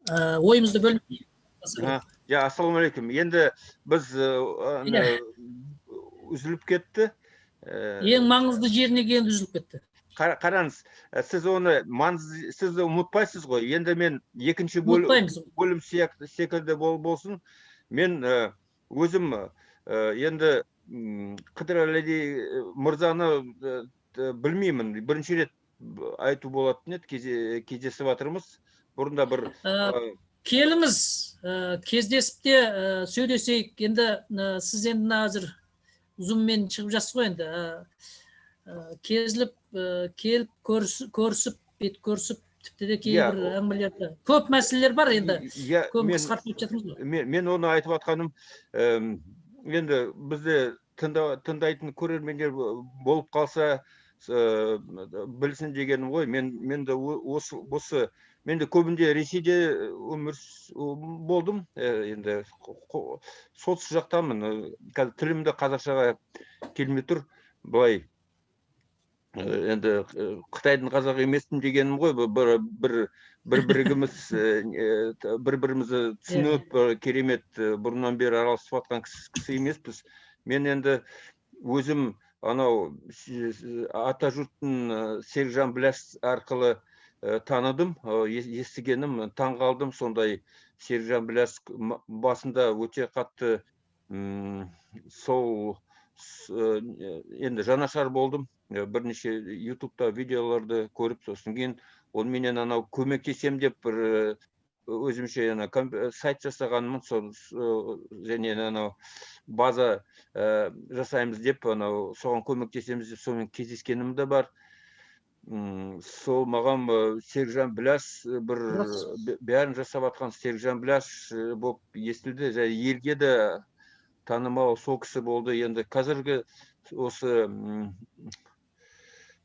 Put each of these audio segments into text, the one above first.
Ойымызды бөлмей. Ja, ассалаумағалейкум. Енді біз ана, үзіліп кетті. Ең маңызды жеріне келгенде үзіліп кетті. Қараңыз, сіз оны маңызды, сіз ұмытпайсыз ғой. Енді мен екінші Ұмытпаймыз. бөлім секілді болсын. Мен өзім енді Қыдырәлі мырзаны білмеймін. Бірінші рет айту болатын еді, кездесіп жатырмыз. Бұрында бір Келіңіз, кездесіп те сөйлесейік. Енді сіз енді мына қазір зуммен шығып жатсыз ғой енді. Кезіліп, келіп көрісіп, бет көрісіп, тіпті де кейбір әңгімелерді, көп мәселелер бар енді. Иә, көп мен қысқартып өтіп жатырмыз ғой. Мен оны айтып жатқаным, енді бізде тыңдайтын көрермендер болып қалса, білсін дегенім ғой. Мен де осы мен де көбінде Ресейде өмір болдым, енді солтүстік жақтанмын. Қазір тілім де қазақшаға келмей тұр былай. Енді қытайдың қазағы емеспін дегенім ғой. Бір бірігіміз, бір бірімізді түсініп, керемет, бұрыннан бері араласып жатқан кісі емеспіз. Мен енді өзім анау Атажұрттың Серікжан Біләш арқылы таныдым, естігенім, таң қалдым. Сондай Серікжан Біләш басында өте қатты сол енді жанашыр болдым. Бірнеше ютубта видеоларды көріп, сосын кейін онменен анау көмектесем деп бір өзімше ана сайт жасағанмын. Сол және анау база жасаймыз деп, анау соған көмектесеміз деп, сонымен кездескенім де бар. Сол маған Серікжан Біләш бір бәрін жасап жатқан Серікжан Біләш болып естілді және елге де танымал сол кісі болды. Енді қазіргі осы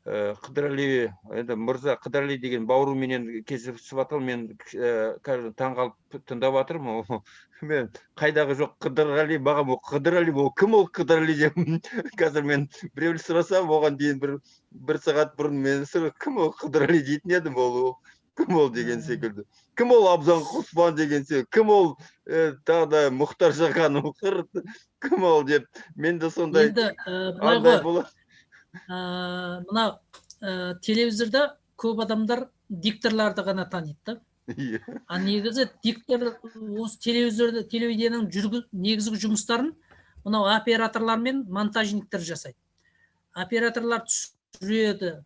Қыдырәли, енді мырза Қыдырәли деген бауырыменен кездесіп жатырмын. Мен қазір таңғалып тыңдап жатырмын. Мен қайдағы жоқ Қыдырәли, маған ол Қыдырәли, ол кім, ол Қыдырәли деп қазір мен біреуді сұрасам, оған дейін бір сағат бұрын мен кім ол Қыдырәли дейтін едім, ол кім ол деген секілді, кім ол Абзан Құспан деген секілді, кім ол тағы да Мұхтар Жақанов, кім ол деп мен де сондай Енді былай андай ғой. болады. Мына телевизорда көп адамдар дикторларды ғана таниды да. А негізі диктор осы телевизорда, телевидениенің негізгі жұмыстарын мынау операторлар мен монтажниктер жасайды. Операторлар түсіреді,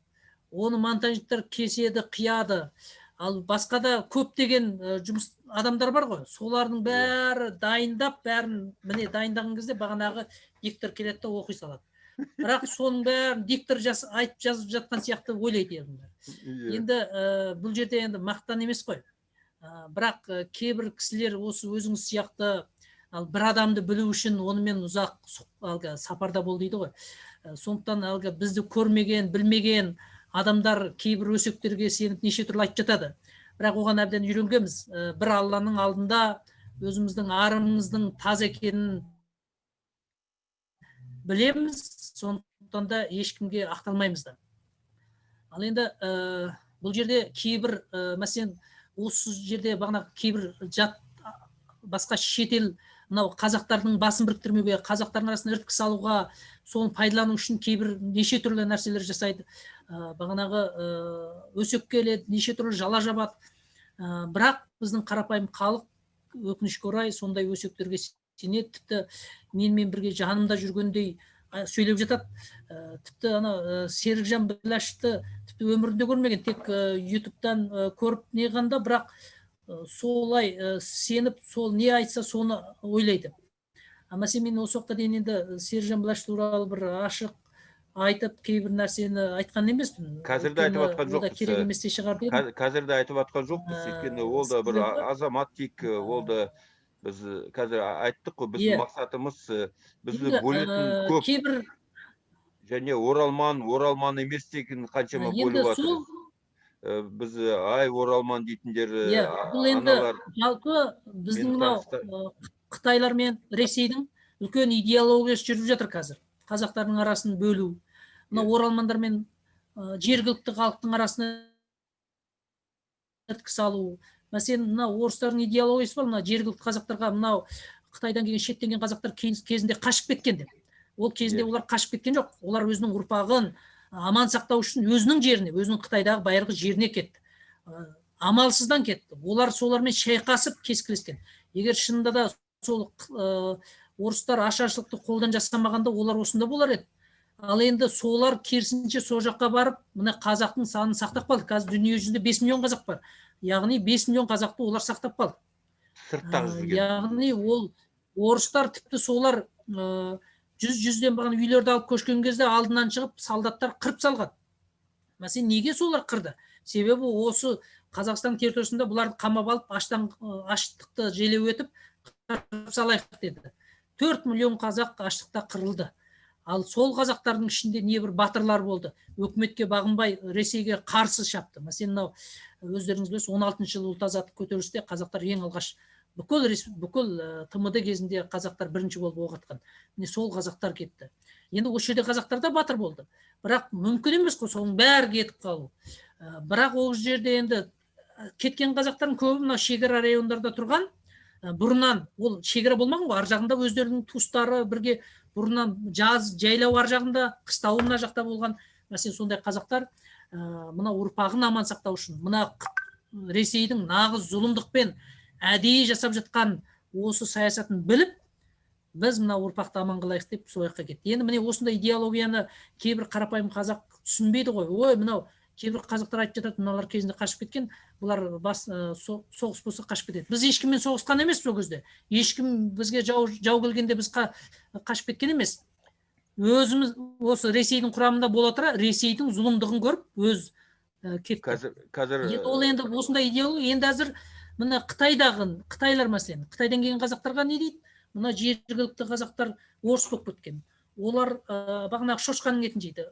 оны монтажниктер кеседі, қияды. Ал басқа да көптеген жұмыс адамдар бар ғой, солардың бәрі дайындап, бәрін міне дайындаған кезде бағанағы диктор келеді да оқи салады. Бірақ соның бәрін диктор айтып жазып жатқан сияқты ойлайды енді. Енді бұл жерде енді мақтан емес қой. Бірақ кейбір кісілер осы өзіңіз сияқты, ал бір адамды білу үшін онымен ұзақ әлгі сапарда бол дейді ғой. Сондықтан әлгі бізді көрмеген, білмеген адамдар кейбір өсектерге сеніп неше түрлі айтып жатады. Бірақ оған әбден үйренгенбіз. Бір Алланың алдында өзіміздің арымыздың таза екенін білеміз, сондықтан да ешкімге ақталмаймыз да. Ал енді бұл жерде кейбір, мәселен, осы жерде бағана кейбір жат басқа шетел мынау қазақтардың басын біріктірмеуге, қазақтардың арасына іріткі салуға, соны пайдалану үшін кейбір неше түрлі нәрселер жасайды. Бағанағы өсек келеді, неше түрлі жала жабады. Бірақ біздің қарапайым халық, өкінішке орай, сондай өсектерге сенеді. Тіпті менімен бірге жанымда жүргендей сөйлеп жатады. Тіпті ана Серікжан Біләшті тіпті өмірінде көрмеген, тек ютубтан көріп неғанда, бірақ солай сеніп, сол не айтса, соны ойлайды. А мәселен, мен осы уақытқа дейін енді Серікжан Біләш туралы бір ашық айтып, кейбір нәрсені айтқан емеспін. Қазір де айтып Өйткені жатқан ол да жоқпыз, керек емес те шығар дедім. Қазір де айтып жатқан жоқпыз, өйткені ол да бір Себебі азамат дейік, ол да біз қазір айттық қой, біздің мақсатымыз бізді Енді, бөлетін көп кейбір және оралман, оралман емес деген қаншама Енді бөліп жатыр. сол Біз ай оралман дейтіндер, Иә, бұл енді аналар жалпы біздің мені мынау қытайлар мен Ресейдің үлкен идеологиясы жүріп жатыр қазір. Қазақтардың арасын бөлу. Мынау оралмандар мен жергілікті халықтың арасына іріткі салу. Мәселен, мына орыстардың идеологиясы бар, мына жергілікті қазақтарға мынау Қытайдан келген, шеттен келген қазақтар кезінде қашып кеткен деп. Ол кезінде олар қашып кеткен жоқ. Олар өзінің ұрпағын аман сақтау үшін өзінің жеріне, өзінің Қытайдағы байырғы жеріне кетті. Амалсыздан кетті. Олар солармен шайқасып, кескілескен. Егер шынында да сол орыстар ашаршылықты қолдан жасамағанда, олар осында болар еді. Ал енді солар керісінше сол жаққа барып, мына қазақтың санын сақтап қалды. Қазір дүние жүзінде 5 миллион қазақ бар. Яғни 5 миллион қазақты олар сақтап қалды. Сырттағы жүрген. Яғни ол орыстар тіпті солар жүзден бағана үйлерді алып көшкен кезде алдынан шығып, солдаттар қырып салған. Мәселен, неге солар қырды? Себебі осы Қазақстан территориясында бұларды қамап алып, аштықты желеу етіп, қырып салайық деді. 4 миллион қазақ аштықта қырылды. Ал сол қазақтардың ішінде небір батырлар болды, өкіметке бағынбай, Ресейге қарсы шапты. Мәселен, мынау өздеріңіз білесіз, 16 жылы ұлт азаттық көтерілісте қазақтар ең алғаш бүкіл ТМД кезінде қазақтар бірінші болып оқ атқан. Міне, сол қазақтар кетті. Енді осы жерде қазақтар да батыр болды, бірақ мүмкін емес қой соның бәрі кетіп қалу. Бірақ ол жерде енді кеткен қазақтардың көбі мына шекара райондарда тұрған. Бұрыннан ол шекара болмаған ғой, ар жағында өздерінің туыстары бірге бұрыннан жаз жайлау ар жағында, қыстауы мына жақта болған. Мәселен, сондай қазақтар мына ұрпағын аман сақтау үшін, мына Ресейдің нағыз зұлымдықпен әдейі жасап жатқан осы саясатын біліп, біз мына ұрпақты аман қылайық деп сол жаққа кетті. Енді міне, осындай идеологияны кейбір қарапайым қазақ түсінбейді ғой. Ой, мынау кейбір қазақтар айтып жатады: мыналар кезінде қашып кеткен, бұлар бас соғыс болса, қашып кетеді. Біз ешкіммен соғысқан емеспіз ол кезде. Ешкім бізге жау келгенде, біз қашып кеткен емес. Өзіміз осы Ресейдің құрамында бола тұра, Ресейдің зұлымдығын көріп, өз кетті. Қазір Енді ол енді осындай идеология. Енді әзір мына Қытайдағы қытайлар, мәселен, Қытайдан келген қазақтарға не дейді? Мына жергілікті қазақтар орыс болып кеткен, олар бағанағы шошқаның етін жейді,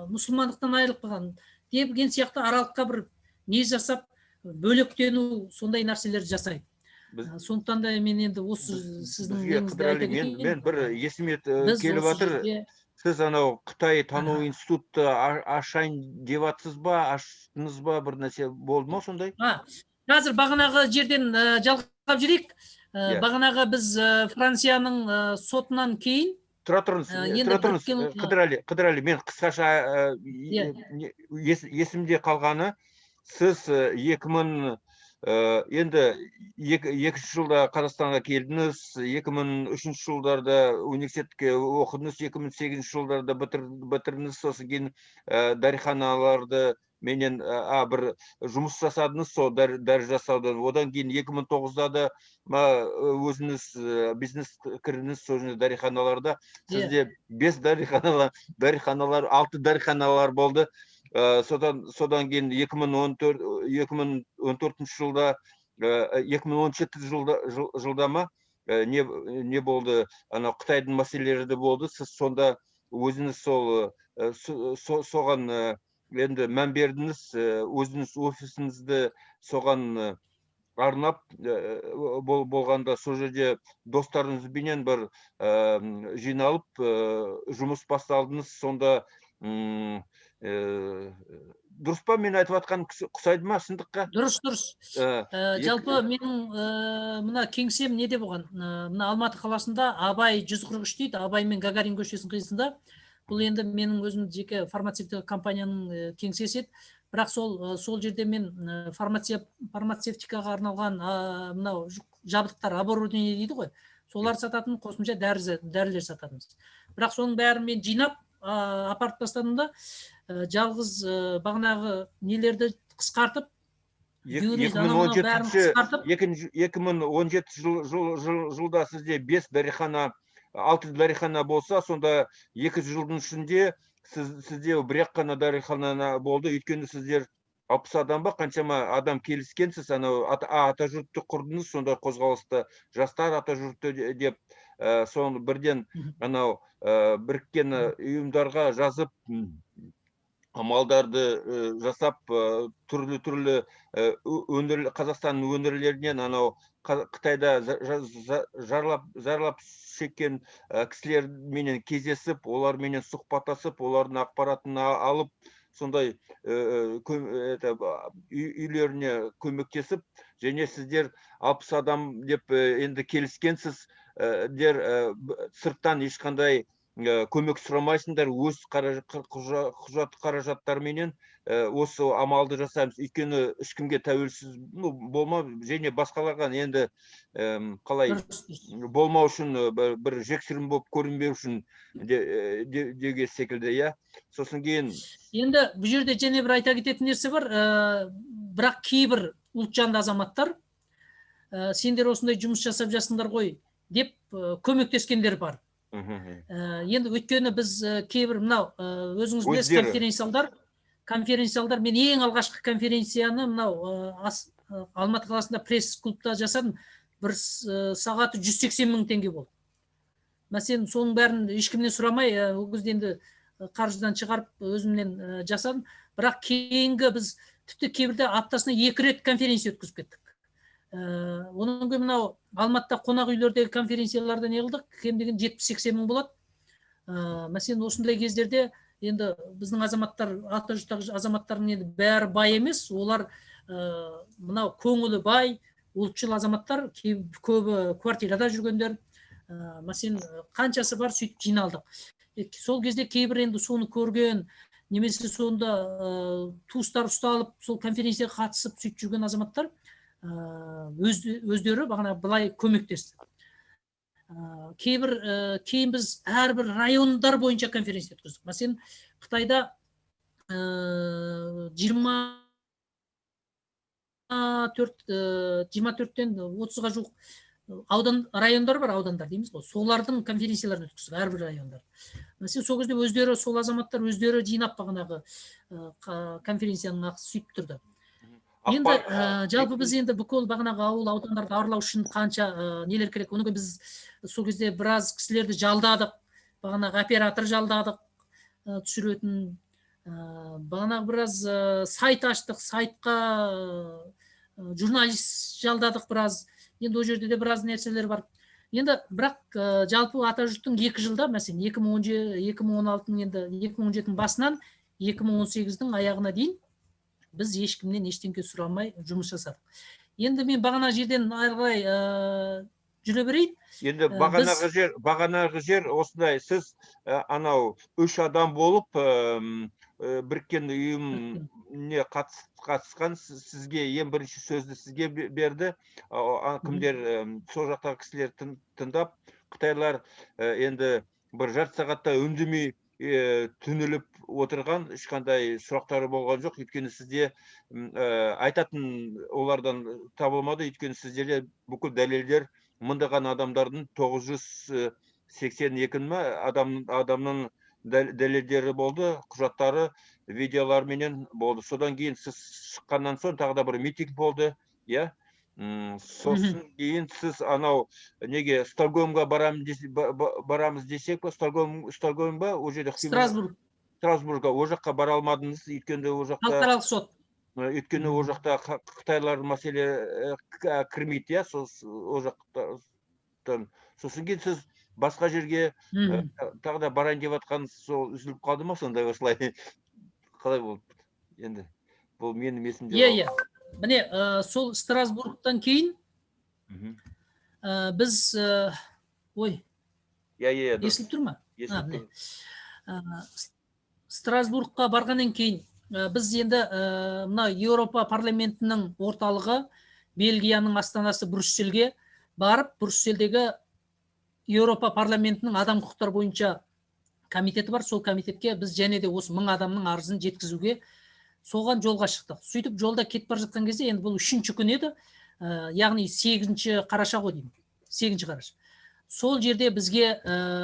мұсылмандықтан айырылып қалған деген сияқты аралыққа бір не жасап, бөлектену, сондай нәрселерді жасайды. Сондықтан да мен енді осы сіздің бізге неңізді Қыдырәлі, айта мен кетейін. мен бір есіме Біз келіп осы жатыр. Сіз анау Қытай тану институтты ашайын деп жатсыз ба, аштыңыз ба, бір нәрсе болды ма сондай? А, қазір бағанағы жерден жалғап жіберейік. Иә. Бағанағы біз Францияның сотынан кейін Тұра тұрыңыз, енді тұра тұрыңыз, біріккен Қыдырәлі, мен қысқаша Иә. есімде қалғаны, сіз 2000 енді екінші жылда Қазақстанға келдіңіз, 2003 жылдарда университетке оқыдыңыз, 2008 жылдарда бітірдіңіз, сосын кейін дәріханаларды менен бір жұмыс жасадыңыз, сол дәрі жасаудан. Одан кейін 2009-да да өзіңіз бизнес кірдіңіз, сол жерде дәріханаларда. Сізде бес дәріханалар, алты дәріханалар болды. Содан кейін 2014, 2014 жылда, 2017 жылда, жылда ма, не болды, анау Қытайдың мәселелері де болды. Сіз сонда өзіңіз сол соған енді мән бердіңіз, өзіңіз офисіңізді соған арнап болғанда, сол жерде достарыңызбенен бір жиналып, жұмыс басталдыңыз. Сонда дұрыс па, мен айтып жатқан ұқсайды ма шындыққа? Дұрыс. Жалпы менің мына кеңсем неде болған? Мына Алматы қаласында, Абай 143 дейді, Абай мен Гагарин көшесінің қиылысында. Бұл енді менің өзім жеке фармацевтика компанияның кеңсесі еді. Бірақ сол жерде мен фармацевтикаға арналған мынау жабдықтар, оборудование дейді ғой, солар сататын, қосымша дәрілер сататынбыз. Бірақ соның бәрін мен жинап, апарып тастадым да, жалғыз бағанағы нелерді қысқартып, юрист, анау мынау бәрін қысқартып. 2017 жылда сізде бес дәріхана, алты дәріхана болса, сонда 2 жылдың ішінде сізде бір ақ қана дәріхана болды, өйткені сіздер 60 адам ба, қаншама адам келіскенсіз, анау Атажұртты құрдыңыз, сонда қозғалысты, жастар Атажұртты деп, соны бірден анау біріккен ұйымдарға жазып, амалдарды жасап, түрлі түрлі өңір, Қазақстанның өңірлерінен анау Қытайда зарлап шеккен кісілерменен кездесіп, оларменен сұхбаттасып, олардың ақпаратын алып, Сондай это үйлеріне көмектесіп, және сіздер 60 адам деп енді келіскенсіз дер, сырттан ешқандай көмек сұрамайсыңдар, өз құжат қаражаттарменен осы амалды жасаймыз, өйткені ешкімге тәуелсіз, ну, болмау және басқаларға енді қалай болмау үшін, бір жексұрын болып көрінбеу үшін деуге секілді, иә. Сосын кейін Енді бұл жерде және бір айта кететін нәрсе бар. Бірақ кейбір ұлтжанды азаматтар «Сендер осындай жұмыс жасап жатсыңдар ғой» деп көмектескендер бар. Енді өйткені біз кейбір мынау, өзіңіз білесіз, конференция залдар. Мен ең алғашқы конференцияны мынау Алматы қаласында пресс клубта жасадым. Бір сағаты 180 мың теңге болды. Мәселен, соның бәрін ешкімнен сұрамай, ол кезде енді қаржыдан шығарып, өзімнен жасадым. Бірақ кейінгі біз тіпті кейбірде аптасына екі рет конференция өткізіп кеттік. Одан кейін мынау Алматыда қонақ үйлердегі конференцияларда не қылдық, кем дегенде 70-80 мың болады. Мәселен, осындай кездерде енді біздің азаматтар, атажұрттағы азаматтардың енді бәрі бай емес, олар мынау көңілі бай, ұлтшыл азаматтар, көбі квартирада жүргендер. Мәселен, қаншасы бар, сөйтіп жиналдық. Сол кезде кейбір енді соны көрген немесе сонда туыстары ұсталып, сол конференцияға қатысып, сөйтіп жүрген азаматтар өздері бағана былай көмектесті. Кейбір кейін біз әрбір райондар бойынша конференция өткіздік. Мәселен, Қытайда 24-тен 30-ға жуық аудан, райондар бар, аудандар дейміз ғой, солардың конференцияларын өткіздік әрбір райондар. Мәселен, сол кезде өздері, сол азаматтар өздері жинап, бағанағы конференцияның ақысы сөйтіп тұрды. Енді жалпы біз енді бүкіл бағанағы ауыл, аудандарды аралау үшін қанша нелер керек. Одан кейін біз сол кезде біраз кісілерді жалдадық, бағанағы оператор жалдадық, түсіретін, бағанағы біраз сайт аштық, сайтқа журналист жалдадық біраз. Енді ол жерде де біраз нәрселер бар. Енді бірақ жалпы Атажұрттың 2 жылда, мәселен, 2016-ның, енді 2017-нің басынан 2018-дің аяғына дейін біз ешкімнен ештеңке сұрамай жұмыс жасадық. Енді мен бағана жерден ары қарай жүре берейін. Енді бағанағы жер, бағанағы жер осындай: сіз анау үш адам болып біріккен ұйымне қатысқан, сізге ең бірінші сөзді сізге берді. Кімдер, сол жақтағы кісілер тыңдап, қытайлар енді бір жарты сағатта үндемей, түңіліп отырған, ешқандай сұрақтары болған жоқ, өйткені сізде айтатын олардан табылмады, өйткені сіздерде бүкіл дәлелдер, мыңдаған адамдардың, 982 ма адамның дәлелдері болды, құжаттары видеоларменен болды. Содан кейін сіз шыққаннан соң тағы да бір митинг болды, иә. Сосын кейін сіз анау неге, Стокгольмға барамыз десек па, Стокгольм ба ол жерде? Страсбург. Страсбургқа, ол жаққа бара алмадыңыз, өйткені ол жақта Халықаралық сот. Өйткені ол жақта қытайлар мәселе кірмейді, иә, сол ол жақтан. Сосын кейін сіз басқа жерге тағы да барайын деп жатқаныңыз сол үзіліп қалды ма сондай, осылай қалай болды енді? Бұл менің есімде. Иә, міне, сол Страсбургтан кейін біз ой, Иә, иә, дұрыс. Естіліп тұр ма? Естіліп Міне. тұр. Страсбургқа барғаннан кейін біз енді мына Еуропа парламентінің орталығы, Бельгияның астанасы Брюссельге барып, Брюссельдегі Еуропа парламентінің адам құқықтары бойынша комитеті бар, сол комитетке біз және де осы 1000 адамның арызын жеткізуге соған жолға шықтық. Сөйтіп жолда кетіп бара жатқан кезде, енді бұл үшінші күн еді, яғни 8 қараша ғой деймін, 8 қараша, сол жерде бізге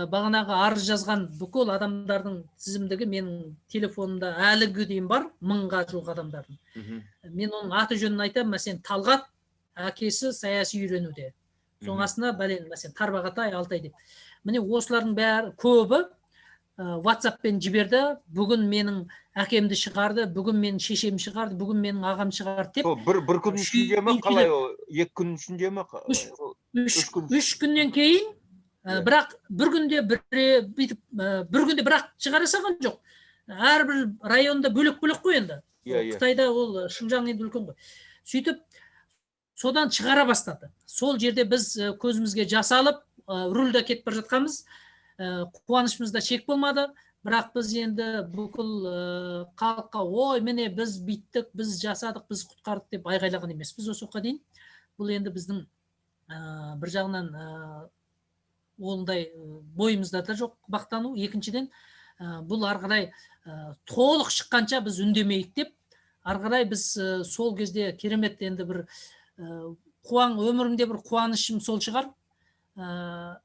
бағанағы арыз жазған бүкіл адамдардың тізімдігі менің телефонымда әлі күнге дейін бар, 1000-ға жуық адамдардың. Мен оның аты жөнін айтамын. Мәселен, Талғат, әкесі саяси үйренуде, соның астына бәлен, мәселен, Тарбағатай, Алтай деп. Міне, осылардың бәрі, көбі WhatsAppпен жіберді: «Бүгін менің әкемді шығарды, бүгін менің шешем шығарды, бүгін менің ағам шығарды» деп. Сол бір күннің ішінде ма, қалай ол, 2 күннің ішінде ма? Үш. 3 күн. 3 күннен кейін. Бірақ бір күнде бір бүйтіп, бір күнде бірақ шығара салған жоқ. Әрбір районда бөлек-бөлек қой енді. Иә, иә. Қытайда ол Шыңжаң енді үлкен ғой. Сөйтіп содан шығара бастады. Сол жерде біз көзімізге жас алып, рульда кетіп бара жатқанбыз. Қуанышымызда шек болмады. Бірақ біз енді бүкіл халыққа ой, міне біз бүйттік, біз жасадық, біз құтқардық деп айғайлаған емеспіз осы уақытқа дейін. Бұл енді біздің бір жағынан ондай бойымызда да жоқ мақтану. Екіншіден, бұл ары қарай толық шыққанша біз үндемейік деп, ары қарай біз сол кезде керемет енді бір өмірімде бір қуанышым сол шығар,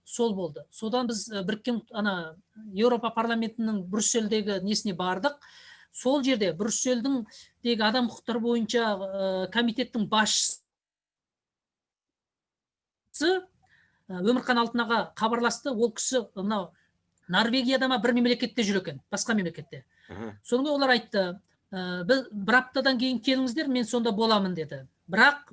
сол болды. Содан біз біріккен ана Еуропа парламентінің Брюссельдегі несіне бардық. Сол жерде Брюссельдің дегі адам құқықтары бойынша комитеттің басшысы Өмірхан Алтын аға хабарласты. Ол кісі мынау Норвегияда ма бір мемлекетте жүр екен, басқа мемлекетте. Содан олар айтты, біз бір аптадан кейін келіңіздер, мен сонда боламын деді. Бірақ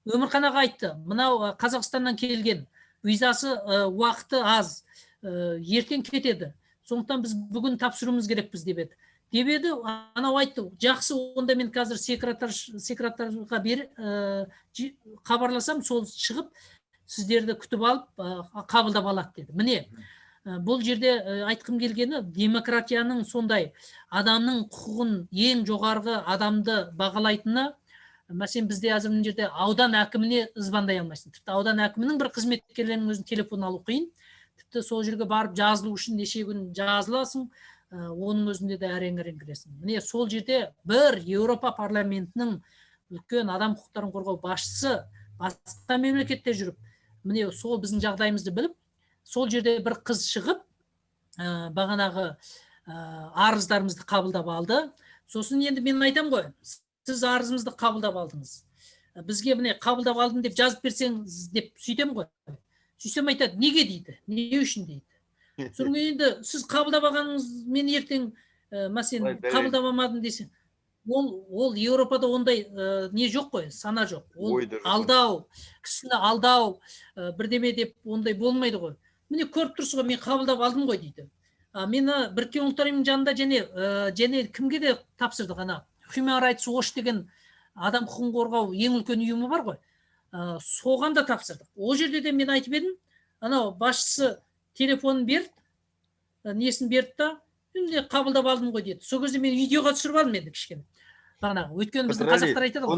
Өмірхан аға айтты, мынау Қазақстаннан келген, визасы уақыты аз, ертең кетеді, сондықтан біз бүгін тапсыруымыз керекпіз деп еді. Деп еді, анау айтты, жақсы, онда мен қазір секретарға хабарласам, сол шығып сіздерді күтіп алып, қабылдап алады деді. Міне, бұл жерде айтқым келгені, демократияның сондай адамның құқығын ең жоғарғы адамды бағалайтыны. Мәселен, бізде қазір мына жерде аудан әкіміне звондай алмайсың. Тіпті аудан әкімінің бір қызметкерлерінің өзін телефон алу қиын. Тіпті сол жерге барып жазылу үшін неше күн жазыласың, оның өзінде де әрең-әрең кіресің. Міне, сол жерде бір Еуропа парламентінің үлкен адам құқықтарын қорғау басшысы басқа мемлекетте жүріп, міне сол біздің жағдайымызды біліп, сол жерде бір қыз шығып, бағанағы арыздарымызды қабылдап алды. Сосын енді мен айтам ғой, сіз арызымызды қабылдап алдыңыз, бізге міне қабылдап алдым деп жазып берсеңіз деп сөйтем ғой. Сөйтсем айтады, неге дейді, не үшін дейді. Содан кейін енді сіз қабылдап алғаныңыз, мен ертең мәселен қабылдап алмадым десе, ол Еуропада ондай не жоқ қой, сана жоқ. Ол алдау, кісіні алдау, бірдеме деп ондай болмайды ғой. Міне көріп тұрсыз ғой, мен қабылдап алдым ғой дейді. Мені Біріккен Ұлттар Ұйымының жанында және кімге де тапсырдық, ана Human Rights Watch деген адам құқығын қорғау ең үлкен ұйымы бар ғой, соған да тапсырдық. Ол жерде де мен айтып едім, анау басшысы телефонын берді, несін берді да, міне қабылдап алдым ғой деді. Сол кезде мен видеоға түсіріп алдым енді кішкене. Бағанағы, өйткені біздің қазақтар айтады ғой,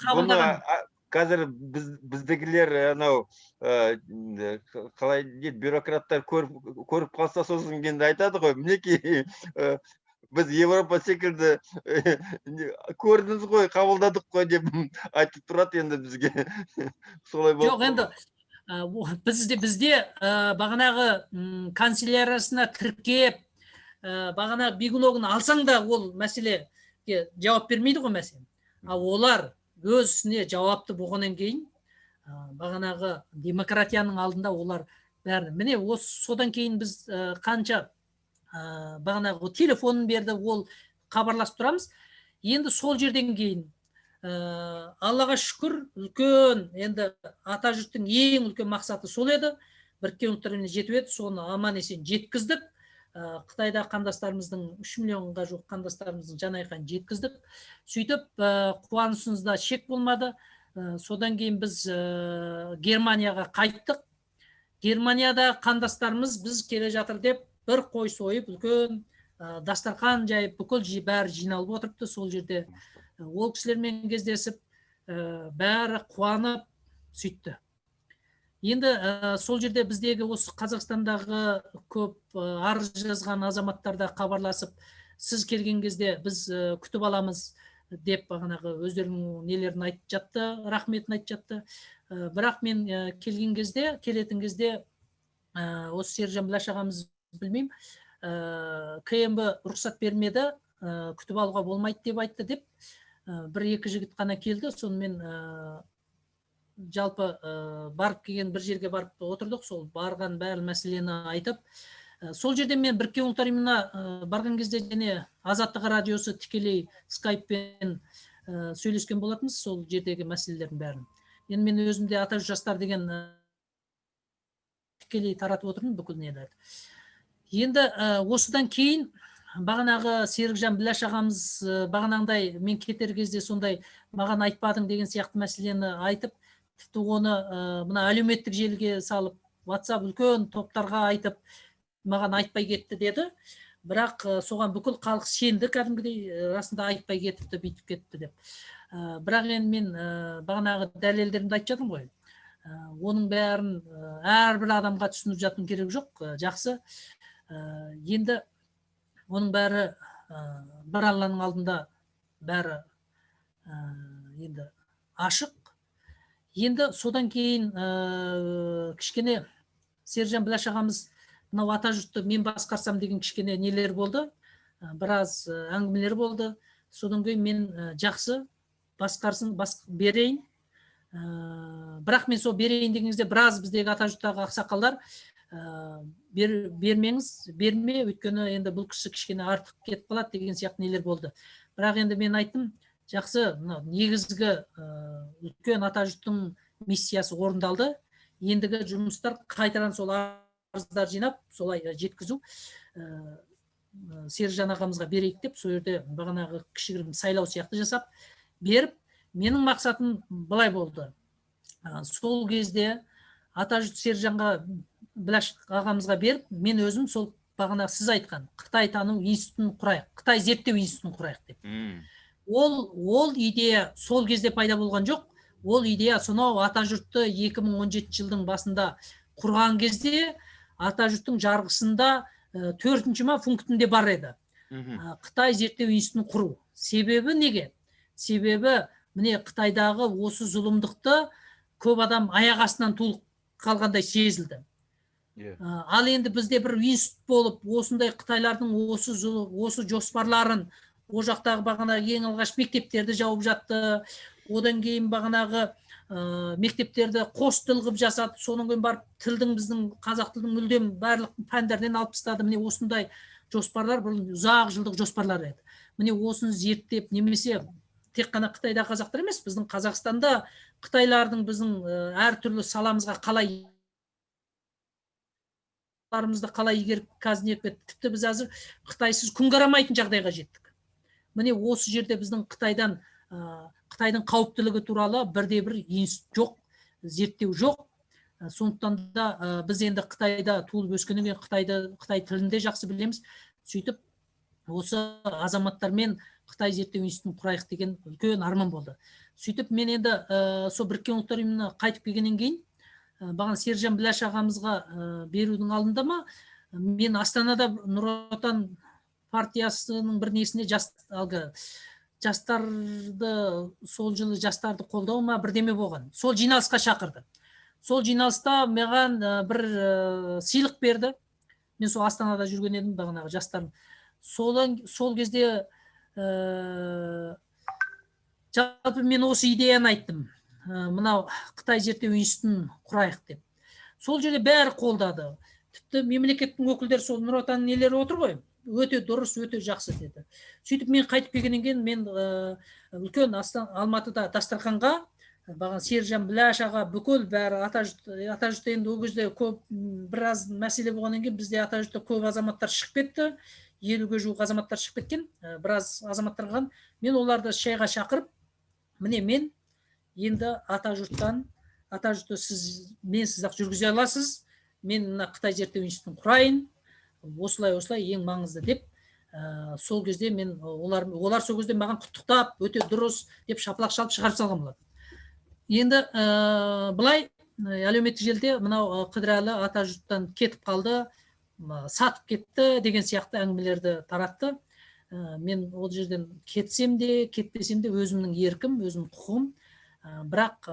қабылдаған. Қазір біздікілер анау қалай дейді, бюрократтар көріп қалса, сосын енді айтады ғой, мінекей біз Европа секілді көрдіңіз ғой, қабылдадық қой деп айтып тұрады енді бізге. Солай болып. Жоқ, енді бізде бағанағы канцеляриясына тіркеп, бағана бегуногын алсаң да ол мәселеге жауап бермейді ғой мәселен. А олар өз ісіне жауапты болғаннан кейін, бағанағы демократияның алдында олар бәрі. Міне осы содан кейін біз қанша бағанағы телефонын берді, ол хабарласып тұрамыз. Енді сол жерден кейін Аллаға шүкір, үлкен енді ата жұрттың ең үлкен мақсаты сол еді, Біріккен Ұлттар Ұйымына жетіп еді, соны аман есен жеткіздік. Қытайда қандастарымыздың 3 миллионға жуық қандастарымыздың жан айқайын жеткіздік. Сөйтіп қуанышымызда шек болмады. Содан кейін біз Германияға қайттық. Германияда қандастарымыз біз келе жатыр деп бір қой сойып, үлкен дастархан жайып, бүкіл бәрі жиналып отырыпты. Сол жерде ол кісілермен кездесіп, бәрі қуанып сөйтті. Енді сол жерде біздегі осы Қазақстандағы көп арыз жазған азаматтар да хабарласып, сіз келген кезде біз күтіп аламыз деп бағанағы өздерінің нелерін айтып жатты, рахметін айтып жатты. Бірақ мен келген кезде, келетін кезде осы Сержан Біләш ағамыз білмеймін, КМБ рұқсат бермеді, күтіп алуға болмайды деп айтты деп, бір екі жігіт қана келді. Сонымен жалпы барып келген бір жерге барып отырдық, сол барған бәрі мәселені айтып, сол жерде мен Біріккен Ұлттар Ұйымына барған кезде және Азаттық радиосы тікелей скайппен сөйлескен болатынбыз сол жердегі мәселелердің бәрін. Енді мен өзім де Ата жұрт жастар деген тікелей таратып отырмын бүкіл нелерді. Енді осыдан кейін Бағанағы Серікжан Біләш ағамыз бағанағыдай мен кетер кезде сондай маған айтпадың деген сияқты мәселені айтып, тіпті оны мына әлеуметтік желіге салып, WhatsApp үлкен топтарға айтып, маған айтпай кетті деді. Бірақ соған бүкіл халық сенді кәдімгідей, расында айтпай кетіпті, бүйтіп кетті деп. Бірақ енді мен бағанағы дәлелдерімді айтып жатырмын ғой. Оның бәрін әрбір адамға түсініп жатудың керегі жоқ, жақсы. Енді оның бәрі бір Алланың алдында бәрі енді ашық. Енді содан кейін кішкене Сержан Біләш ағамыз мынау атажұртты мен басқарсам деген кішкене нелер болды, біраз әңгімелер болды. Содан кейін мен жақсы басқарсын, берейін. Бірақ мен сол берейін деген кезде біраз біздегі атажұрттағы ақсақалдар бермеңіз, берме, өйткені енді бұл кісі кішкене артық кетіп қалады деген сияқты нелер болды. Бірақ енді мен айттым, жақсы, мынау негізгі үлкен атажұрттың миссиясы орындалды. Ендігі жұмыстар қайтадан сол арыздар жинап, солай жеткізу, Сержан ағамызға берейік деп, сол жерде бағанағы кішігірім сайлау сияқты жасап беріп, менің мақсатым былай болды. Сол кезде атажұрт Сержанға Біләш ағамызға беріп, мен өзім сол бағана сіз айтқан Қытай тану институтын құрайық, Қытай зерттеу институтын құрайық деп. Ол идея сол кезде пайда болған жоқ. Ол идея сонау атажұртты 2017 жылдың басында құрған кезде атажұрттың жарғысында төртінші ма пунктінде бар еді. Қытай зерттеу институтын құру. Себебі неге? Себебі міне Қытайдағы осы зұлымдықты көп адам аяқ астынан туылып қалғандай сезілді. Ал енді бізде бір институт болып, осындай қытайлардың осы жоспарларын, ол жақтағы бағана ең алғаш мектептерді жауып жатты, одан кейін бағанағы мектептерді қос тіл қылып жасады, содан кейін барып тілдің, біздің қазақ тілдің мүлдем барлық пәндерден алып тастады. Міне осындай жоспарлар бұл ұзақ жылдық жоспарлар еді. Міне осыны зерттеп, немесе тек қана Қытайдағы қазақтар емес, біздің Қазақстанда қытайлардың біздің әртүрлі саламызға қалай қалай игеріп қазір не етіп, тіпті біз қазір қытайсыз күн қарамайтын жағдайға жеттік. Міне осы жерде біздің Қытайдан, Қытайдың қауіптілігі туралы бірде бір институт жоқ, зерттеу жоқ. Сондықтан да біз енді Қытайда туылып өскеннен кейін Қытайды, қытай тілін де жақсы білеміз. Сөйтіп осы азаматтармен Қытай зерттеу институтын құрайық деген үлкен арман болды. Сөйтіп мен енді сол Біріккен Ұлттар Ұйымына қайтып келгеннен кейін, бағана Сержан Біләш ағамызға берудің алдында ма, мен Астанада Нұр Отан партиясының бір несіне жас, әлгі жастарды, сол жылы жастарды қолдау ма бірдеме болған, сол жиналысқа шақырды. Сол жиналыста маған бір сыйлық берді. Мен сол Астанада жүрген едім бағанағы жастар. Содан сол кезде жалпы мен осы идеяны айттым, мынау Қытай зерттеу институтын құрайық деп. Сол жерде бәрі қолдады, тіпті мемлекеттің өкілдері, сол Нұр Отанның нелері отыр ғой, өте дұрыс, өте жақсы деді. Сөйтіп мен қайтып келгеннен кейін мен үлкен Алматыда дастарханға бағана Сержан Біләш аға, бүкіл бәрі атажұрт. Енді ол кезде көп біраз мәселе болғаннан кейін бізде атажұртта көп азаматтар шығып кетті, 50-ге жуық азаматтар шығып кеткен, біраз азаматтар қалған. Мен оларды шайға шақырып, міне мен енді атажұрттан, атажұртты сіз менсіз ақ жүргізе аласыз, мен мына Қытай зерттеу институтын құрайын, осылай осылай ең маңызды деп. Сол кезде мен олар сол кезде маған құттықтап, өте дұрыс деп шапалақ шалып шығарып салған болатын. Енді былай әлеуметтік желіде мынау Қыдырәлі атажұрттан кетіп қалды, сатып кетті деген сияқты әңгімелерді таратты. Мен ол жерден кетсем де, кетпесем де өзімнің еркім, өзімнің құқығым. Бірақ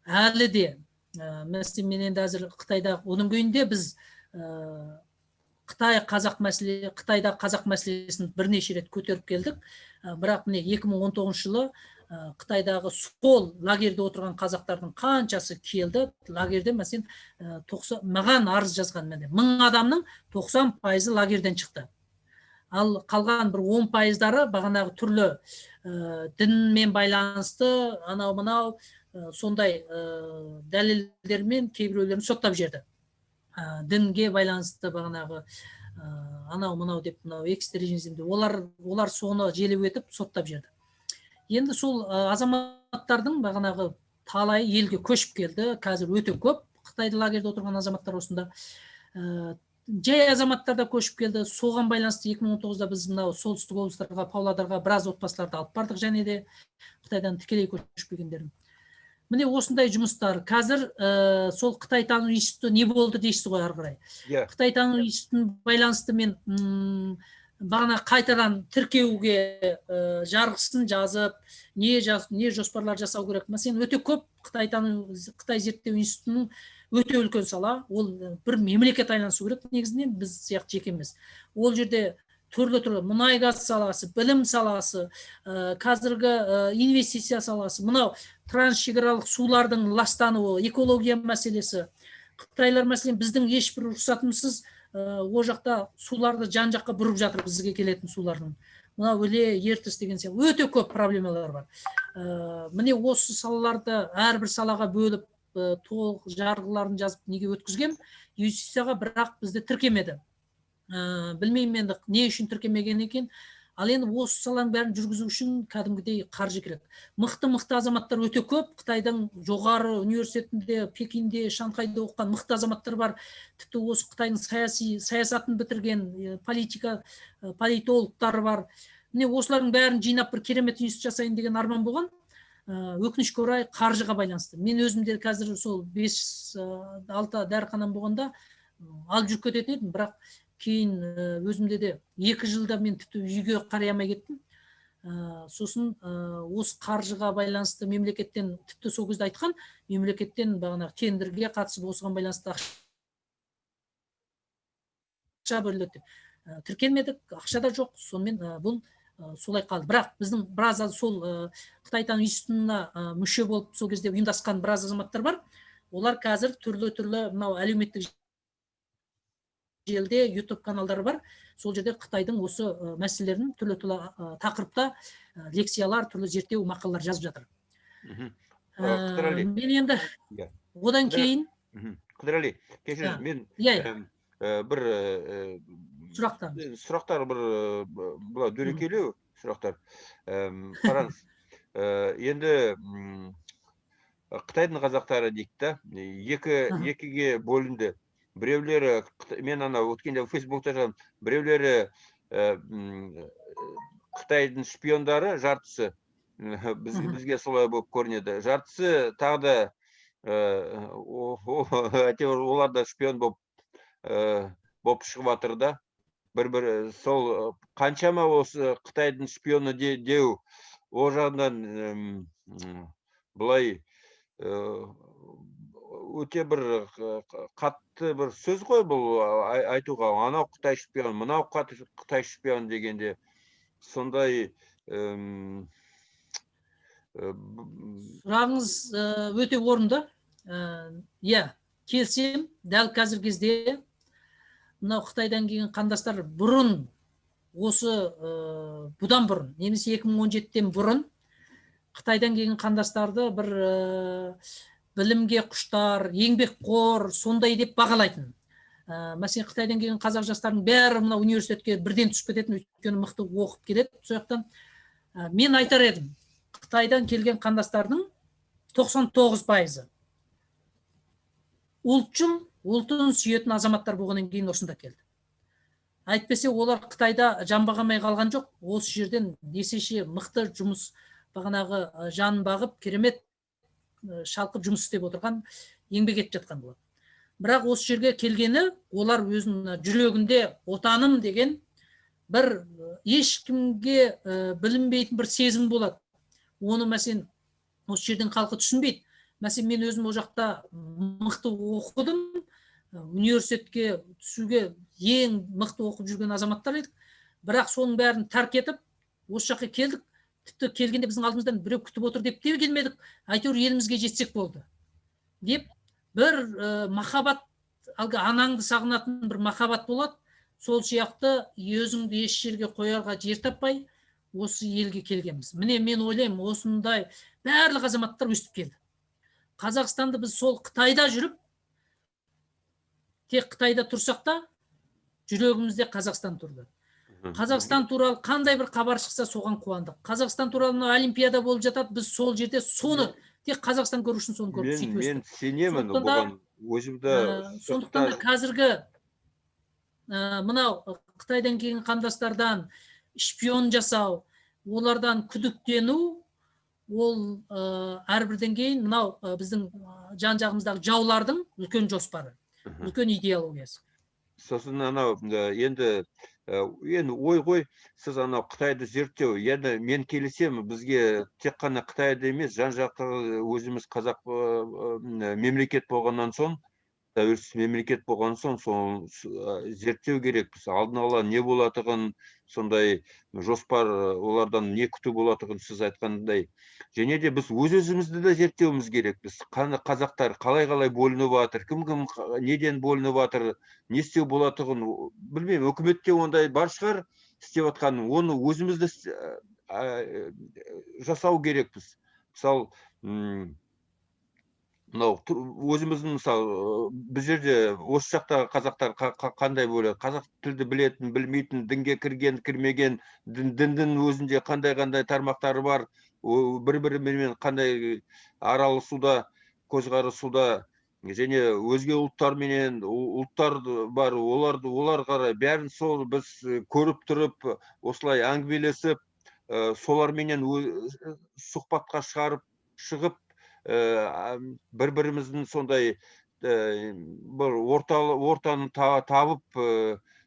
әлі де мәселен мен енді әзір Қытайда, оның күйінде біз Қытай қазақ мәселе, Қытайда қазақ мәселесін бірнеше рет көтеріп келдік. Бірақ міне 2019 жылы Қытайдағы сол лагерьде отырған қазақтардың қаншасы келді лагерьде, мәселен 90, маған арыз жазған міне 1000 адамның 90%-ы лагерьден шықты. Ал қалған бір 10%-дары бағанағы түрлі дінмен байланысты анау мынау сондай дәлелдермен кейбіреулерін соттап жіберді. Дінге байланысты бағанағы Анау мынау деп, мынау экстремизм деп, олар соны желеу етіп соттап жіберді. Енді сол азаматтардың бағанағы талайы елге көшіп келді. Қазір өте көп Қытайда лагерьде отырған азаматтар осында. Жай азаматтар да көшіп келді. Соған байланысты 2019-да біз мынау солтүстік облыстарға, Павлодарға біраз отбасыларды алып бардық, және де Қытайдан тікелей көшіп келгендерін. Міне, осындай жұмыстар. Қазір сол Қытайтану институты не болды дейсіз ғой ары қарай. Иә. Қытайтану институтына байланысты мен бағана қайтадан тіркеуге жарғысын жазып, не жоспарлар жасау керек. Мәселен, өте көп Қытайтану, Қытай зерттеу институтының өте үлкен сала, ол бір мемлекет айланысу керек негізінен, біз сияқты жеке емес. Ол жерде түрлі түрлі мұнай газ саласы, білім саласы, қазіргі инвестиция саласы, мынау трансшекаралық сулардың ластануы, экология мәселесі. Қытайлар, мәселен, біздің ешбір рұқсатымызсыз ол жақта суларды жан жаққа бұрып жатыр, бізге келетін сулардың. Мынау Іле, Ертіс деген сияқты өте көп проблемалар бар. Міне, осы салаларды әрбір салаға бөліп, толық жарғыларын жазып, неге өткізгем юстицияға, бірақ бізді тіркемеді. Білмеймін енді, не үшін тіркемеген екен. Ал енді осы саланың бәрін жүргізу үшін кәдімгідей қаржы керек. Мықты мықты азаматтар өте көп. Қытайдың жоғары университетінде, Пекинде, Шанхайда оқыған мықты азаматтар бар. Тіпті осы Қытайдың саяси саясатын бітірген политика, политологтар бар. Міне, осылардың бәрін жинап, бір керемет институт жасайын деген арман болған. Өкінішке орай, қаржыға байланысты. Мен өзім де қазір сол бес алты дәріханам болғанда алып жүріп кететін едім, бірақ кейін өзімде де 2 жылда мен тіпті үйге қарай алмай кеттім. Сосын осы қаржыға байланысты мемлекеттен, тіпті сол кезде айтқан, мемлекеттен бағанағы тендерге қатысып, осыған байланысты ақша бөлінеді деп. Тіркелмедік, ақша да жоқ. Сонымен бұл солай қалды. Бірақ біздің біраз сол Қытайтану институтына мүше болып, сол кезде ұйымдасқан біраз азаматтар бар. Олар қазір түрлі түрлі мынау әлеуметтік желіде YouTube каналдары бар. Сол жерде Қытайдың осы мәселелерін түрлі түрлі тақырыпта лекциялар, түрлі зерттеу мақалалар жазып жатыр. Қыдырәли. Мен енді одан кейін Қыдырәли, кешіріңіз, мен иә. бір Сұрақтар. Сұрақтар бір былай дөрекелеу сұрақтар. Қараңыз, енді Қытайдың қазақтары дейік та, екі екіге бөлінді. Біреулері, мен ана өткенде Фейсбукта жаздым, біреулері Қытайдың шпиондары жартысы, бізге солай болып көрінеді. Жартысы тағы да әйтеуір олар да шпион болып шығып жатыр да. Бір бір сол қаншама осы Қытайдың шпионы деу, ол жағынан былай өте бір қатты бір сөз ғой бұл айтуға. Анау Қытай шпион, мынау Қытай шпион дегенде сондай Сұрағыңыз өте орынды. Иә, келісемін. Дәл қазіргі кезде мынау Қытайдан келген қандастар бұрын осы бұдан бұрын немесе 2017-тен бұрын Қытайдан келген қандастарды бір білімге құштар, еңбекқор сондай деп бағалайтын. Мәселен, Қытайдан келген қазақ жастарының бәрі мына университетке бірден түсіп кететін, өйткені мықты оқып келеді сол жақтан. Мен айтар едім, Қытайдан келген қандастардың 99%-ы ұлтшыл, ұлтын сүйетін азаматтар болғаннан кейін осында келді. Әйтпесе олар Қытайда жан баға қалған жоқ. Осы жерден есеше мықты жұмыс, бағанағы жанын бағып, керемет шалқып жұмыс істеп отырған, еңбек етіп жатқан болады. Бірақ осы жерге келгені олар өзінің жүрегінде отаным деген бір ешкімге білінбейтін бір сезім болады. Оны, мәселен, осы жердің халқы түсінбейді. Мәселен, мен өзім ол жақта мықты оқыдым, университетке түсуге ең мықты оқып жүрген азаматтар едік. Бірақ соның бәрін тәрк етіп, осы жаққа келдік. Тіпті келгенде біздің алдымыздан біреу күтіп отыр деп те келмедік, әйтеуір елімізге жетсек болды деп. Бір махаббат, әлгі анаңды сағынатын бір махаббат болады. Сол сияқты өзіңді еш жерге қоярға жер таппай, осы елге келгенбіз. Міне, мен ойлаймын, осындай барлық азаматтар өстіп келді. Қазақстанды біз сол Қытайда жүріп, тек Қытайда тұрсақ та, Жүрегімізде Қазақстан тұрды. Қазақстан туралы қандай бір хабар шықса, соған қуандық. Қазақстан туралы мына олимпиада болып жатады, біз сол жерде соны тек Қазақстан көру үшін соны көріп, Мен сөйтіп мен өстік. сенемін Сондықтан да, бұған өзімді. Сондықтан да қазіргі мынау Қытайдан келген қандастардан шпион жасау, олардан күдіктену, ол әрбірден кейін мынау біздің жан жағымыздағы жаулардың үлкен жоспары, үлкен идеологиясы. Сосын анау енді енді ой ғой, сіз анау Қытайды зерттеу, енді мен келісемін, бізге тек қана Қытайды емес, жан жақтағы өзіміз қазақ мемлекет болғаннан соң, тәуелсіз мемлекет болған соң, соны зерттеу керекпіз. Алдын ала не болатығын, сондай жоспар, олардан не күту болатығын сіз айтқандай. Және де біз өз өзімізді де зерттеуіміз керекпіз. Қазақтар қалай қалай бөлініп жатыр, кім кім неден бөлініп жатыр, не істеу болатығын, білмеймін, үкіметте ондай бар шығар істеп жатқан, оны өзіміз де жасау керекпіз. Мысалы, мынау өзіміздің, мысалы, бұл жерде осы жақтағы қазақтар қандай бөледі, қазақ тілді білетін, білмейтін, дінге кірген, кірмеген, діндің өзінде қандай қандай тармақтары бар, бір бірімен қандай араласуда, көзқарасуда, және өзге ұлттарменен, ұлттар бар, оларды, олар қарай бәрін сол біз көріп тұрып, осылай әңгімелесіп, соларменен сұхбатқа шығарып, шығып, бір біріміздің сондай бір ортаны табып,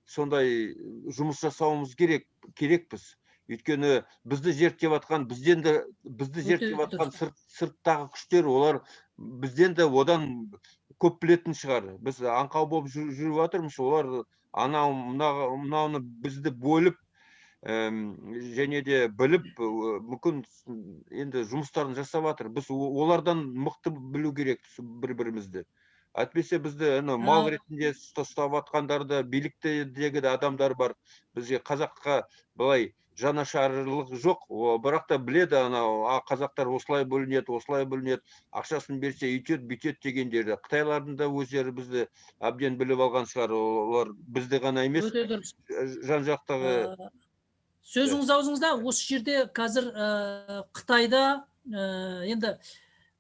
сондай жұмыс жасауымыз керекпіз. Өйткені бізді зерттеп жатқан, бізден де, бізді Өте зерттеп жатқан дұрыс. сырттағы күштер, олар бізден де одан көп білетін шығар. Біз аңқау болып жүріп жатырмыз, олар анау, мынауны бізді бөліп, және де біліп, мүмкін енді жұмыстарын жасап жатыр. Біз олардан мықты білу керек бір бірімізді. Әйтпесе бізді ана мал ретінде ұстап жатқандар да, биліктегі де адамдар бар. Бізге қазаққа былай жанашырлық жоқ, бірақ та біледі анау, қазақтар осылай бөлінеді, осылай бөлінеді, ақшасын берсе үйтеді, бүйтеді дегендерді. Қытайлардың да өздері бізді әбден біліп алған шығар, олар бізді ғана емес, Өте дұрыс. жан жақтағы. Сөзіңіз аузыңызда, осы жерде қазір, Қытайда, енді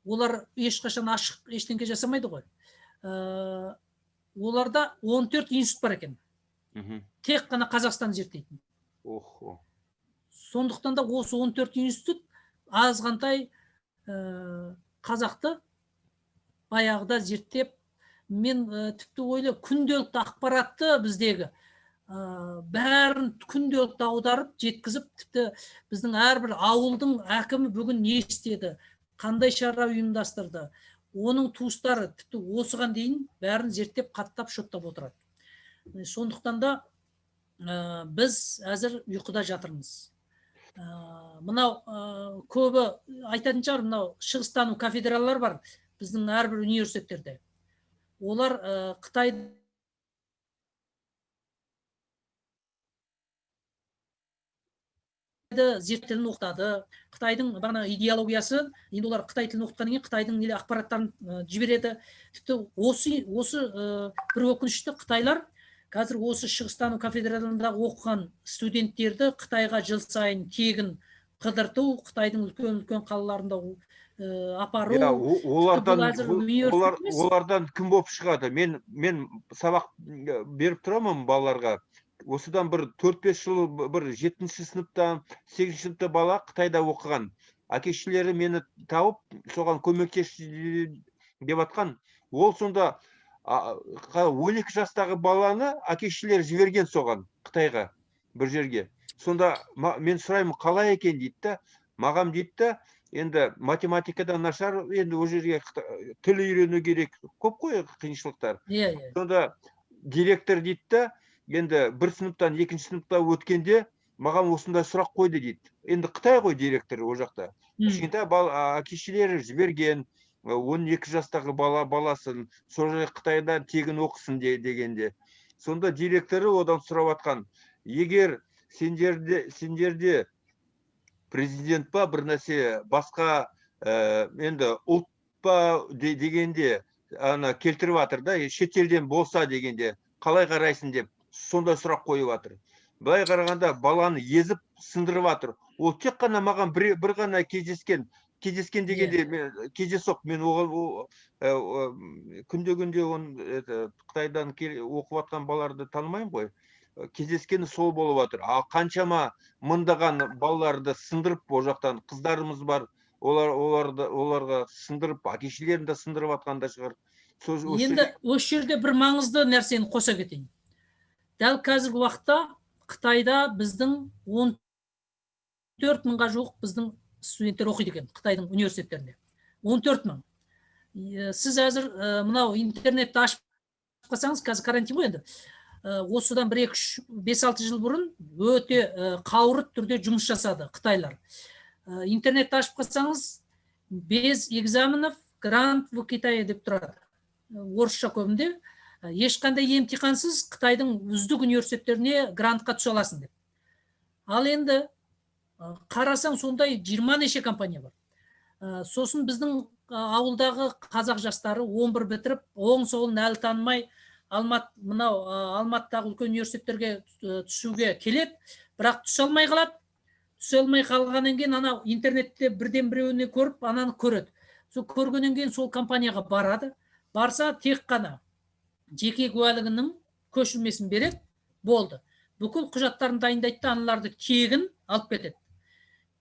олар ешқашан ашық ештеңке жасамайды ғой. Оларда 14 институт бар екен. Тек қана Қазақстан зерттейтін. Охо. Сондықтан да осы 14 институт азғантай, қазақты баяғыда зерттеп, мен, тіпті ойлап, күнделікті ақпаратты біздегі, бәрін күнделікті аударып, жеткізіп, тіпті біздің әрбір ауылдың әкімі бүгін не істеді, қандай шара ұйымдастырды, оның туыстары тіпті осыған дейін бәрін зерттеп, қаттап, шоттап отырады. Сондықтан да, біз әзір ұйқыда жатырмыз. Мынау, көбі айтатын шығар, мынау шығыстану кафедралар бар біздің әрбір университеттерде. Олар, Қытай зерттеуін оқытады. Қытайдың бағана идеологиясы, енді олар қытай тілін оқытқаннан кейін қытайдың неле ақпараттарын, жібереді. Тіпті осы, бір өкінішті, қытайлар қазір осы шығыстану кафедраларындағы оқыған студенттерді Қытайға жыл сайын тегін қыдырту, Қытайдың үлкен-үлкен қалаларында апару. Иә, Тіпті бұл олардан әзір университет емес. Олардан кім болып шығады? Мен сабақ беріп тұрамын балаларға. Осыдан бір 4-5 жыл бір 7-ші сыныпта, 8-ші сыныпта бала Қытайда оқыған. Әке шешелері мені тауып, соған көмектесші деп атқан. Ол сонда, 12 жастағы баланы әке шешелері жіберген соған, Қытайға, бір жерге. Сонда мен сұраймын, қалай екен дейді да, маған дейді да, енді математикадан нашар, енді ол жерге тіл үйрену керек, көп қой қиыншылықтар. Иә, иә. Сонда директор дейді да, енді бір сыныптан екінші сыныпта өткенде маған осындай сұрақ қойды дейді. Енді Қытай ғой директор ол жақта. Кішкентай әке шешелері жіберген, 12 жастағы баласын сол жерге Қытайдан тегін оқысын дегенде. Сонда директоры одан сұрап атқан, егер сендерде президент па бір нәрсе басқа, енді ұлт па дегенде ана келтіріп жатыр да, шетелден болса дегенде қалай қарайсың деп. Сондай сұрақ қойып жатыр. Былай қарағанда баланы езіп сындырып жатыр. Ол тек қана маған бір ғана кездескен, кездескен дегенде мен кездейсоқ, мен оған күнде оны это Қытайдан оқып жатқан балаларды танымаймын ғой. Кездескені сол болып жатыр. А қаншама мыңдаған балаларды сындырып, ол жақтан қыздарымыз бар, оларға сындырып, әке шешелерін де сындырып жатқан да шығар. Енді осы жерде бір маңызды нәрсені қоса кетейін. Дәл қазіргі уақытта Қытайда біздің 14 мыңға жуық біздің студенттер оқиды екен Қытайдың университеттерінде. 14 мың. Сіз әзір мынау интернетті ашып қалсаңыз, қазір карантин ғой енді. Осыдан бір, екі, үш, бес, алты жыл бұрын өте қауырт түрде жұмыс жасады қытайлар. Интернетті ашып қалсаңыз, без экзаменов грант в Китае деп тұрады. Орысша көбінде. Ешқандай емтихансыз Қытайдың үздік университеттеріне грантқа түсе аласың деп. Ал енді қарасаң, сондай 20 неше компания бар. Сосын біздің ауылдағы қазақ жастары 11 бітіріп, оң солын әлі танымай, мынау Алматыдағы үлкен университеттерге түсуге келеді, бірақ түсе алмай қалады. Түсе алмай қалғаннан кейін анау интернетте бірден біреуіне көріп, ананы көреді. Сол көргеннен кейін сол компанияға барады. Барса, тек қана жеке куәлігінің көшірмесін береді, болды. Бүкіл құжаттарын дайындайды да, аналарды тегін алып кетеді.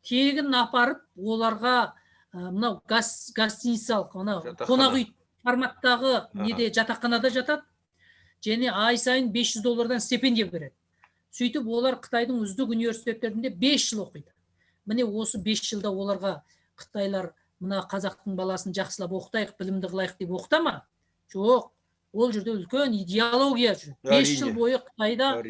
Тегін апарып, оларға мынау гостиницалық, мынау Жатақхана. қонақ үй форматтағы неде жатақханада жатады және ай сайын 500 доллардан стипендия береді. Сөйтіп олар Қытайдың үздік университеттерінде 5 жыл оқиды. Міне, осы 5 жылда оларға қытайлар мына қазақтың баласын жақсылап оқытайық, білімді қылайық деп оқыта ма? Жоқ. Ол жерде үлкен идеология жүреді. 5 жыл бойы Қытайда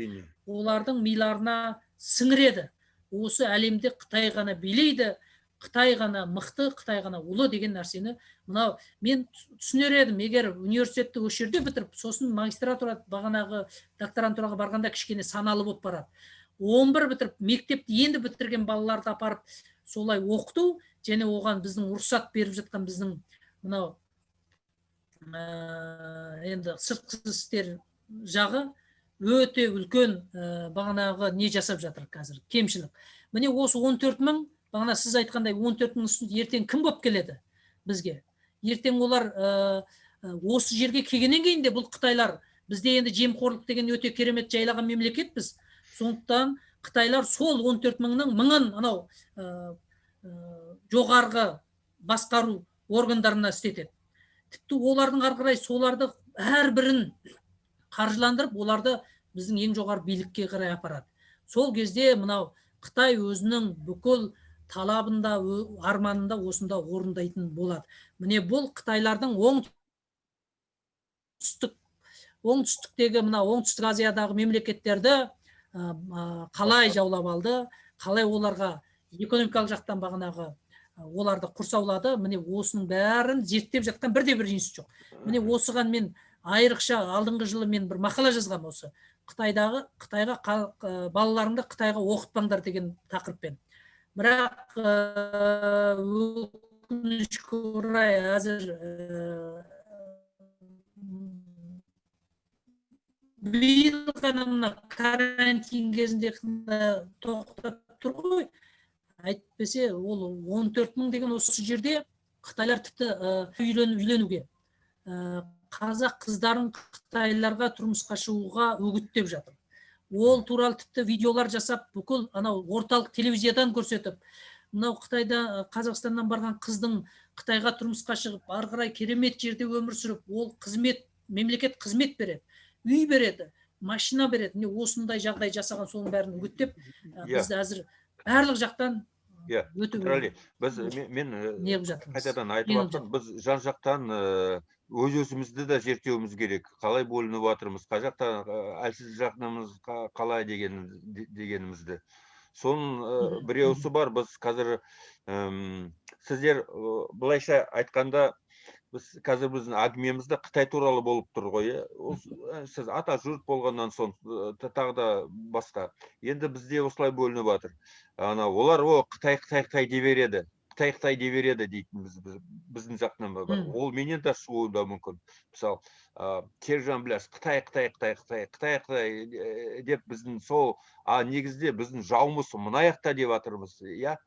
олардың миларына сіңіреді. Осы әлемде Қытай ғана билейді, Қытай ғана мықты, Қытай ғана ұлы деген нәрсені. Мынау мен түсінер едім, егер университетті осы жерде бітіріп, сосын магистратура, бағанағы докторантураға барғанда кішкене саналы болып барады. 11 бітіріп, мектепті енді бітірген балаларды апарып солай оқыту және оған біздің рұқсат беріп жатқан біздің мынау енді сыртқы істер жағы өте үлкен бағанағы не жасап жатыр қазір, кемшілік. Міне, осы 14 мың, бағана сіз айтқандай, 14 мың студент ертең кім болып келеді бізге? Ертең олар осы жерге келгеннен кейін де бұл қытайлар, бізде енді жемқорлық деген өте керемет жайлаған мемлекетпіз. Сондықтан қытайлар сол 14 мыңның мыңын анау жоғарғы басқару органдарына істетеді. Тіпті олардың ары қарай соларды әрбірін қаржыландырып, оларды біздің ең жоғары билікке қарай апарады. Сол кезде мынау Қытай өзінің бүкіл талабында, арманында осында орындайтын болады. Міне, бұл қытайлардың оңтүстіктегі мына Оңтүстік Азиядағы мемлекеттерді қалай жаулап алды, қалай оларға экономикалық жақтан бағанағы оларды құрсаулады, міне, осының бәрін зерттеп жатқан бірде бір институт жоқ. Міне, осыған мен айрықша алдыңғы жылы мен бір мақала жазғанмын, осы Қытайдағы Қытайға балаларыңды Қытайға оқытпаңдар деген тақырыппен. Бірақ өкінішке орай, әзір биыл ғана мына карантин кезінде тоқтап тұр ғой. Әйтпесе ол 14 мың деген осы жерде қытайлар тіпті үйленуге, қазақ қыздарын қытайларға тұрмысқа шығуға үгіттеп жатыр. Ол туралы тіпті видеолар жасап, бүкіл анау орталық телевизиядан көрсетіп, мынау Қытайда, Қазақстаннан барған қыздың Қытайға тұрмысқа шығып, ары қарай керемет жерде өмір сүріп, ол қызмет, мемлекет қызмет береді, үй береді, машина береді, міне, осындай жағдай жасаған, соның бәрін үгіттеп, біз әзір барлық жақтан өте Нұрәли, біз мен неғып жатырмыз, қайтадан айтып жеңіліп жатырмын, біз жан жақтан өз өзімізді де зерттеуіміз керек, қалай бөлініп жатырмыз, қай жақта әлсіз жағымыз қалай дегенімізді. Соның біреусі бар, біз қазір сіздер былайша айтқанда, біз қазір біздің әңгімемізде Қытай туралы болып тұр ғой, иә? Сіз ата жұрт болғаннан соң тағы да басқа. Енді бізде осылай бөлініп жатыр. Ана олар о Қытай, Қытай, Қытай дей береді. Қытай, Қытай дей береді дейтін біздің жақтан бар. Ол менен де шығуы да мүмкін. Мысалы, Сержан Біләш Қытай, Қытай, Қытай, Қытай, Қытай, Қытай деп біздің сол, а негізде біздің жауымыз мына жақта деп жатырмыз, иә.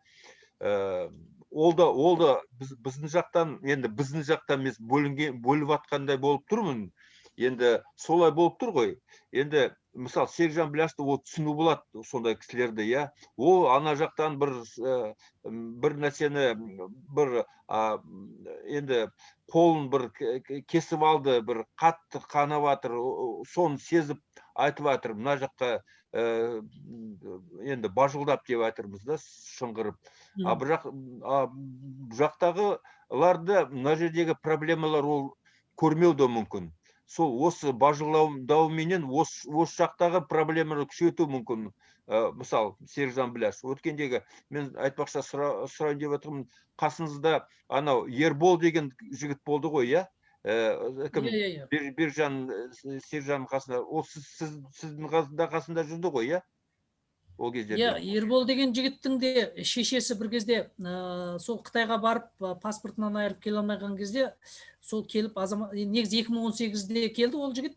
Ол да біздің жақтан, енді біздің жақтан емес, бөліп атқандай болып тұрмын. Енді солай болып тұр ғой. Енді мысалы Сержан Біләшті ол түсіну болады сондай кісілерді, иә. Ол ана жақтан бір нәрсені, бір, енді қолын бір кесіп алды, бір қатты қанап жатыр, соны сезіп айтып жатыр. Мына жаққа енді бажылдап деп жатырмыз да, шыңғырып. А бір жақтағыларды мына жердегі проблемалар ол көрмеу де мүмкін. Сол осы бажылдауменен осы жақтағы проблеманы күшейту мүмкін. Мысалы, Сержан Біләш, өткендегі мен айтпақша сұрайын деп отырмын, қасыңызда анау Ербол деген жігіт болды ғой, иә? Кім? Биржан, Сержанның қасында, ол сіздің қасында жүрді ғой, иә? Ол кездерде. Иә, Ербол деген жігіттің де шешесі бір кезде сол Қытайға барып паспортынан айырып келе алмаған кезде, сол келіп азамат, негізі 2018-де келді ол жігіт,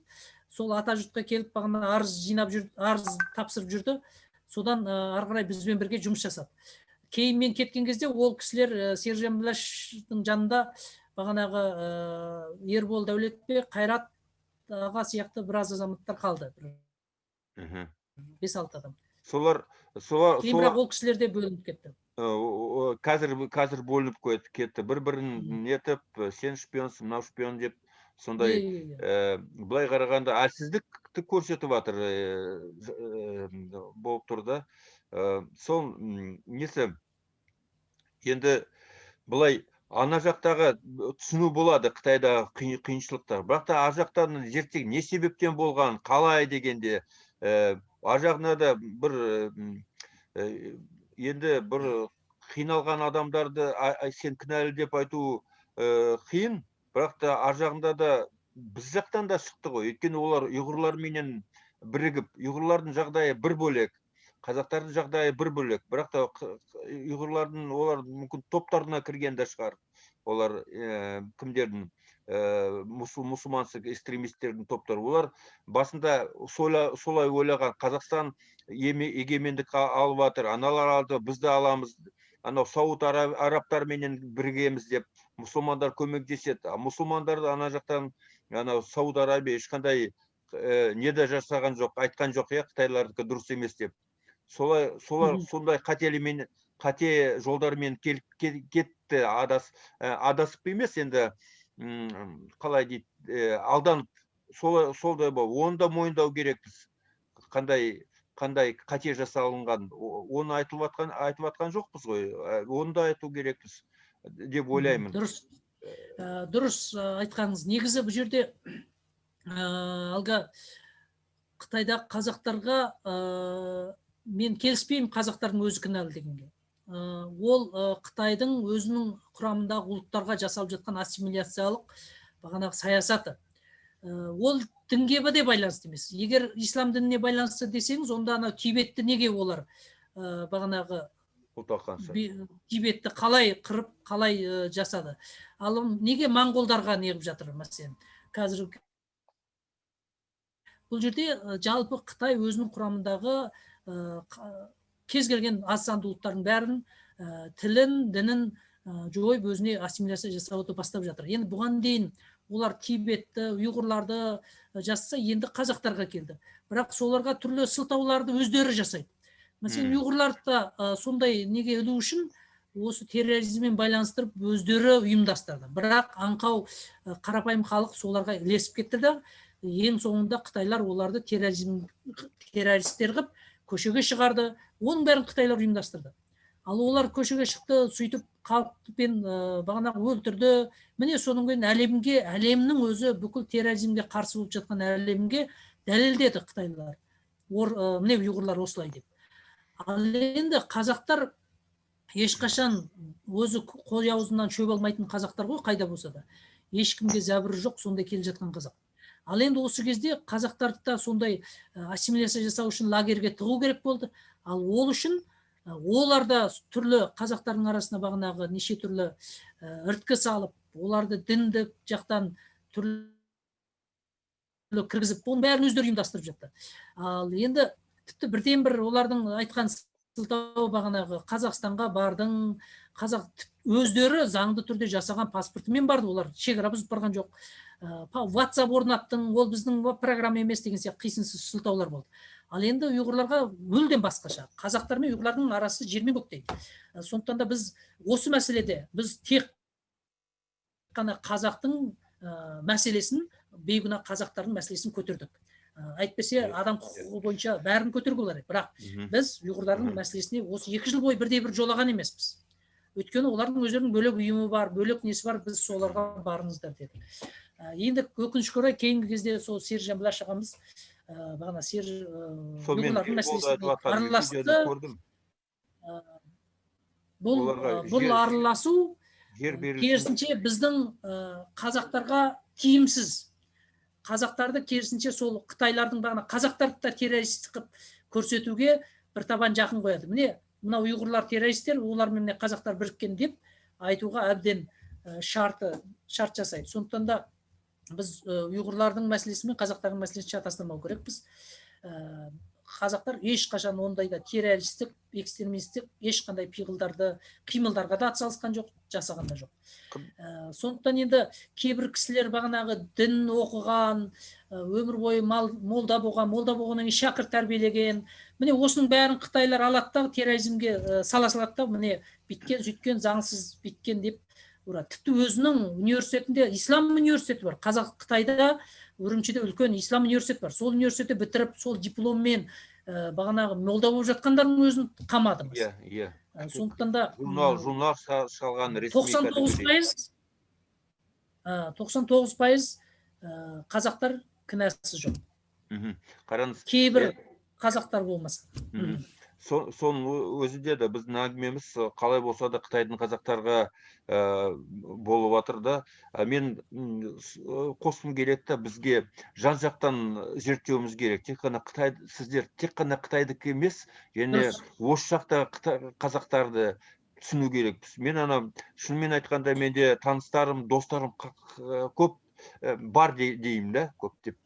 сол Атажұртқа келіп бағана арыз жинап жүр, арыз тапсырып жүрді. Содан ары қарай бізбен бірге жұмыс жасады. Кейін мен кеткен кезде ол кісілер Сержан Біләштің жанында бағанағы Ербол Дәулетбек, Қайрат аға сияқты біраз азаматтар қалды. 5-6 адам. Солар, кейін бірақ ол кісілер де бөлініп кетті. Қазір бөлініп кетті. Бір-бірін нетіп, сен шпионсың, мынау шпион деп сондай, былай қарағанда әлсіздікті көрсетіп жатыр, болып тұр да. Сол несі енді былай ана жақтағы түсіну болады Қытайдағы қиыншылықтар. Бірақ та ар жақтан зерттеп не себептен болған, қалай дегенде, ар жағына да бір енді бір қиналған адамдарды сен кінәлі деп айту қиын, бірақ та ар жағында да біз жақтан да шықты ғой. Өйткені олар ұйғырларменен бірігіп, ұйғырлардың жағдайы бір бөлек, қазақтардың жағдайы бір бөлек, бірақ та ұйғырлардың олар мүмкін топтарына кірген де шығар. Олар кімдердің, мұсылмансы экстремистердің топтары. Олар басында солай ойлаған, Қазақстан егемендік алып жатыр, аналар алды, біз де аламыз, анау Сауд арабтарменен бірігеміз деп мұсылмандар көмектеседі. А мұсылмандарды ана жақтан анау Сауд Арабия ешқандай не де жасаған жоқ, айтқан жоқ, иә, қытайлардікі дұрыс емес деп. Солай, сондай қате жолдармен кетті, адасып емес енді, қалай дейді, алданып, солдай болды. Оны да мойындау керекпіз. Қандай қате жасалынған, оны айтып атқан жоқпыз ғой, оны да айту керекпіз деп ойлаймын. Дұрыс. Дұрыс айтқаныңыз. Негізі бұл жерде әлгі Қытайда қазақтарға мен келіспеймін қазақтардың өзі кінәлі дегенге. Ол Қытайдың өзінің құрамындағы ұлттарға жасалып жатқан ассимиляциялық бағанағы саясаты. Ол дінге де байланысты емес. Егер ислам дініне байланысты десеңіз, онда анау Тибетті неге олар бағанағы Тибетті қалай қырып, қалай жасады? Ал неге моңғолдарға неғып жатыр мәселен? Қазір бұл жерде жалпы Қытай өзінің құрамындағы кез келген аз санды ұлттардың бәрін тілін, дінін жойып, өзіне ассимиляция жасауды бастап жатыр. Енді бұған дейін олар Тибетті, ұйғырларды жасаса, енді қазақтарға келді. Бірақ соларға түрлі сылтауларды өздері жасайды. Мәселен, ұйғырларды да сондай неге ілу үшін осы терроризммен байланыстырып өздері ұйымдастырды. Бірақ аңқау қарапайым халық соларға ілесіп кетті де, ең соңында қытайлар оларды террористер қылып көшеге шығарды. Оның бәрін қытайлар ұйымдастырды. Ал олар көшеге шықты, сөйтіп халықпен бағанағы өлтірді. Міне соның кейін әлемге, әлемнің өзі бүкіл терроризмге қарсы болып жатқан әлемге дәлелдеді қытайлар. Міне ұйғырлар осылай деп. Ал енді қазақтар ешқашан өзі қой аузынан шөп алмайтын қазақтар ғой, қайда болса да. Ешкімге зәбірі жоқ, сондай келе жатқан қазақ. Ал енді осы кезде қазақтарды да сондай ассимиляция жасау үшін лагерьге тығу керек болды. Ал ол үшін Олар да түрлі қазақтардың арасына бағанағы неше түрлі іріткі салып, оларды діндік жақтан түрлі кіргізіп, оның бәрін өздері ұйымдастырып жатты. Ал енді тіпті бірден бір олардың айтқан сылтауы бағанағы Қазақстанға бардың, қазақ өздері заңды түрде жасаған паспортымен барды, олар шекара бұзып барған жоқ. WhatsApp орнаттың, ол біздің программа емес деген сияқты қисынсыз сылтаулар болды. Ал енді ұйғырларға мүлдем басқаша. Қазақтар мен ұйғырлардың арасы жер мен көктей. Сондықтан да біз осы мәселеде біз тек қана қазақтың мәселесін, бейкүнә қазақтардың мәселесін көтердік. Әйтпесе адам құқығы бойынша бәрін көтеруге болар еді. Бірақ біз ұйғырлардың мәселесіне осы 2 жыл бойы бірде бір жолаған емеспіз. Өйткені олардың өздерінің бөлек ұйымы бар, бөлек несі бар, біз соларға барыңыздар дедік. Енді өкінішке орай кейінгі кезде сол Сержан Біләш ағамыз бағана ұйғырлардың мәселесіне араласты. Бұл араласу керісінше біздің қазақтарға тиімсіз. Қазақтарды керісінше сол қытайлардың бағана қазақтарды да террорист қылып көрсетуге бір табан жақын қояды. Міне мына ұйғырлар террористер, олармен міне қазақтар біріккен деп айтуға әбден шарт жасайды. Сондықтан да біз ұйғырлардың мәселесі мен қазақтардың мәселесін шатастырмау керекпіз. Қазақтар ешқашан ондайда террористік, экстремистік ешқандай пиғылдарды, қимылдарға да атсалысқан жоқ, жасаған да жоқ. Сондықтан енді кейбір кісілер бағанағы дін оқыған, өмір бойы молда болған, молда болғаннан кейін шәкірт тәрбиелеген. Міне осының бәрін қытайлар алады да терроризмге сала салады да, міне бүйткен, сөйткен, заңсыз бүйткен деп ұрады. Тіпті өзінің университетінде ислам университеті бар. Қазақ Қытайда Үрімшіде үлкен ислам университеті бар. Сол университетті бітіріп, сол дипломмен бағанағы молда болып жатқандардың өзін қамады. Иә, иә. Сондықтан да журнал шығарған ресми 99%, 99% қазақтар кінәсі жоқ. Қараңыз. Кейбір қазақтар болмаса. Соның өзінде де біздің әңгімеміз қалай болса да Қытайдың қазақтарға болып жатыр да. Мен қосқым келеді да, бізге жан жақтан зерттеуіміз керек. Тек қана Қытай, сіздер тек қана Қытайдікі емес, және осы жақта қазақтарды түсіну керекпіз. Мен ана шынымен айтқанда менде таныстарым, достарым көп бар деймін да, көп деп.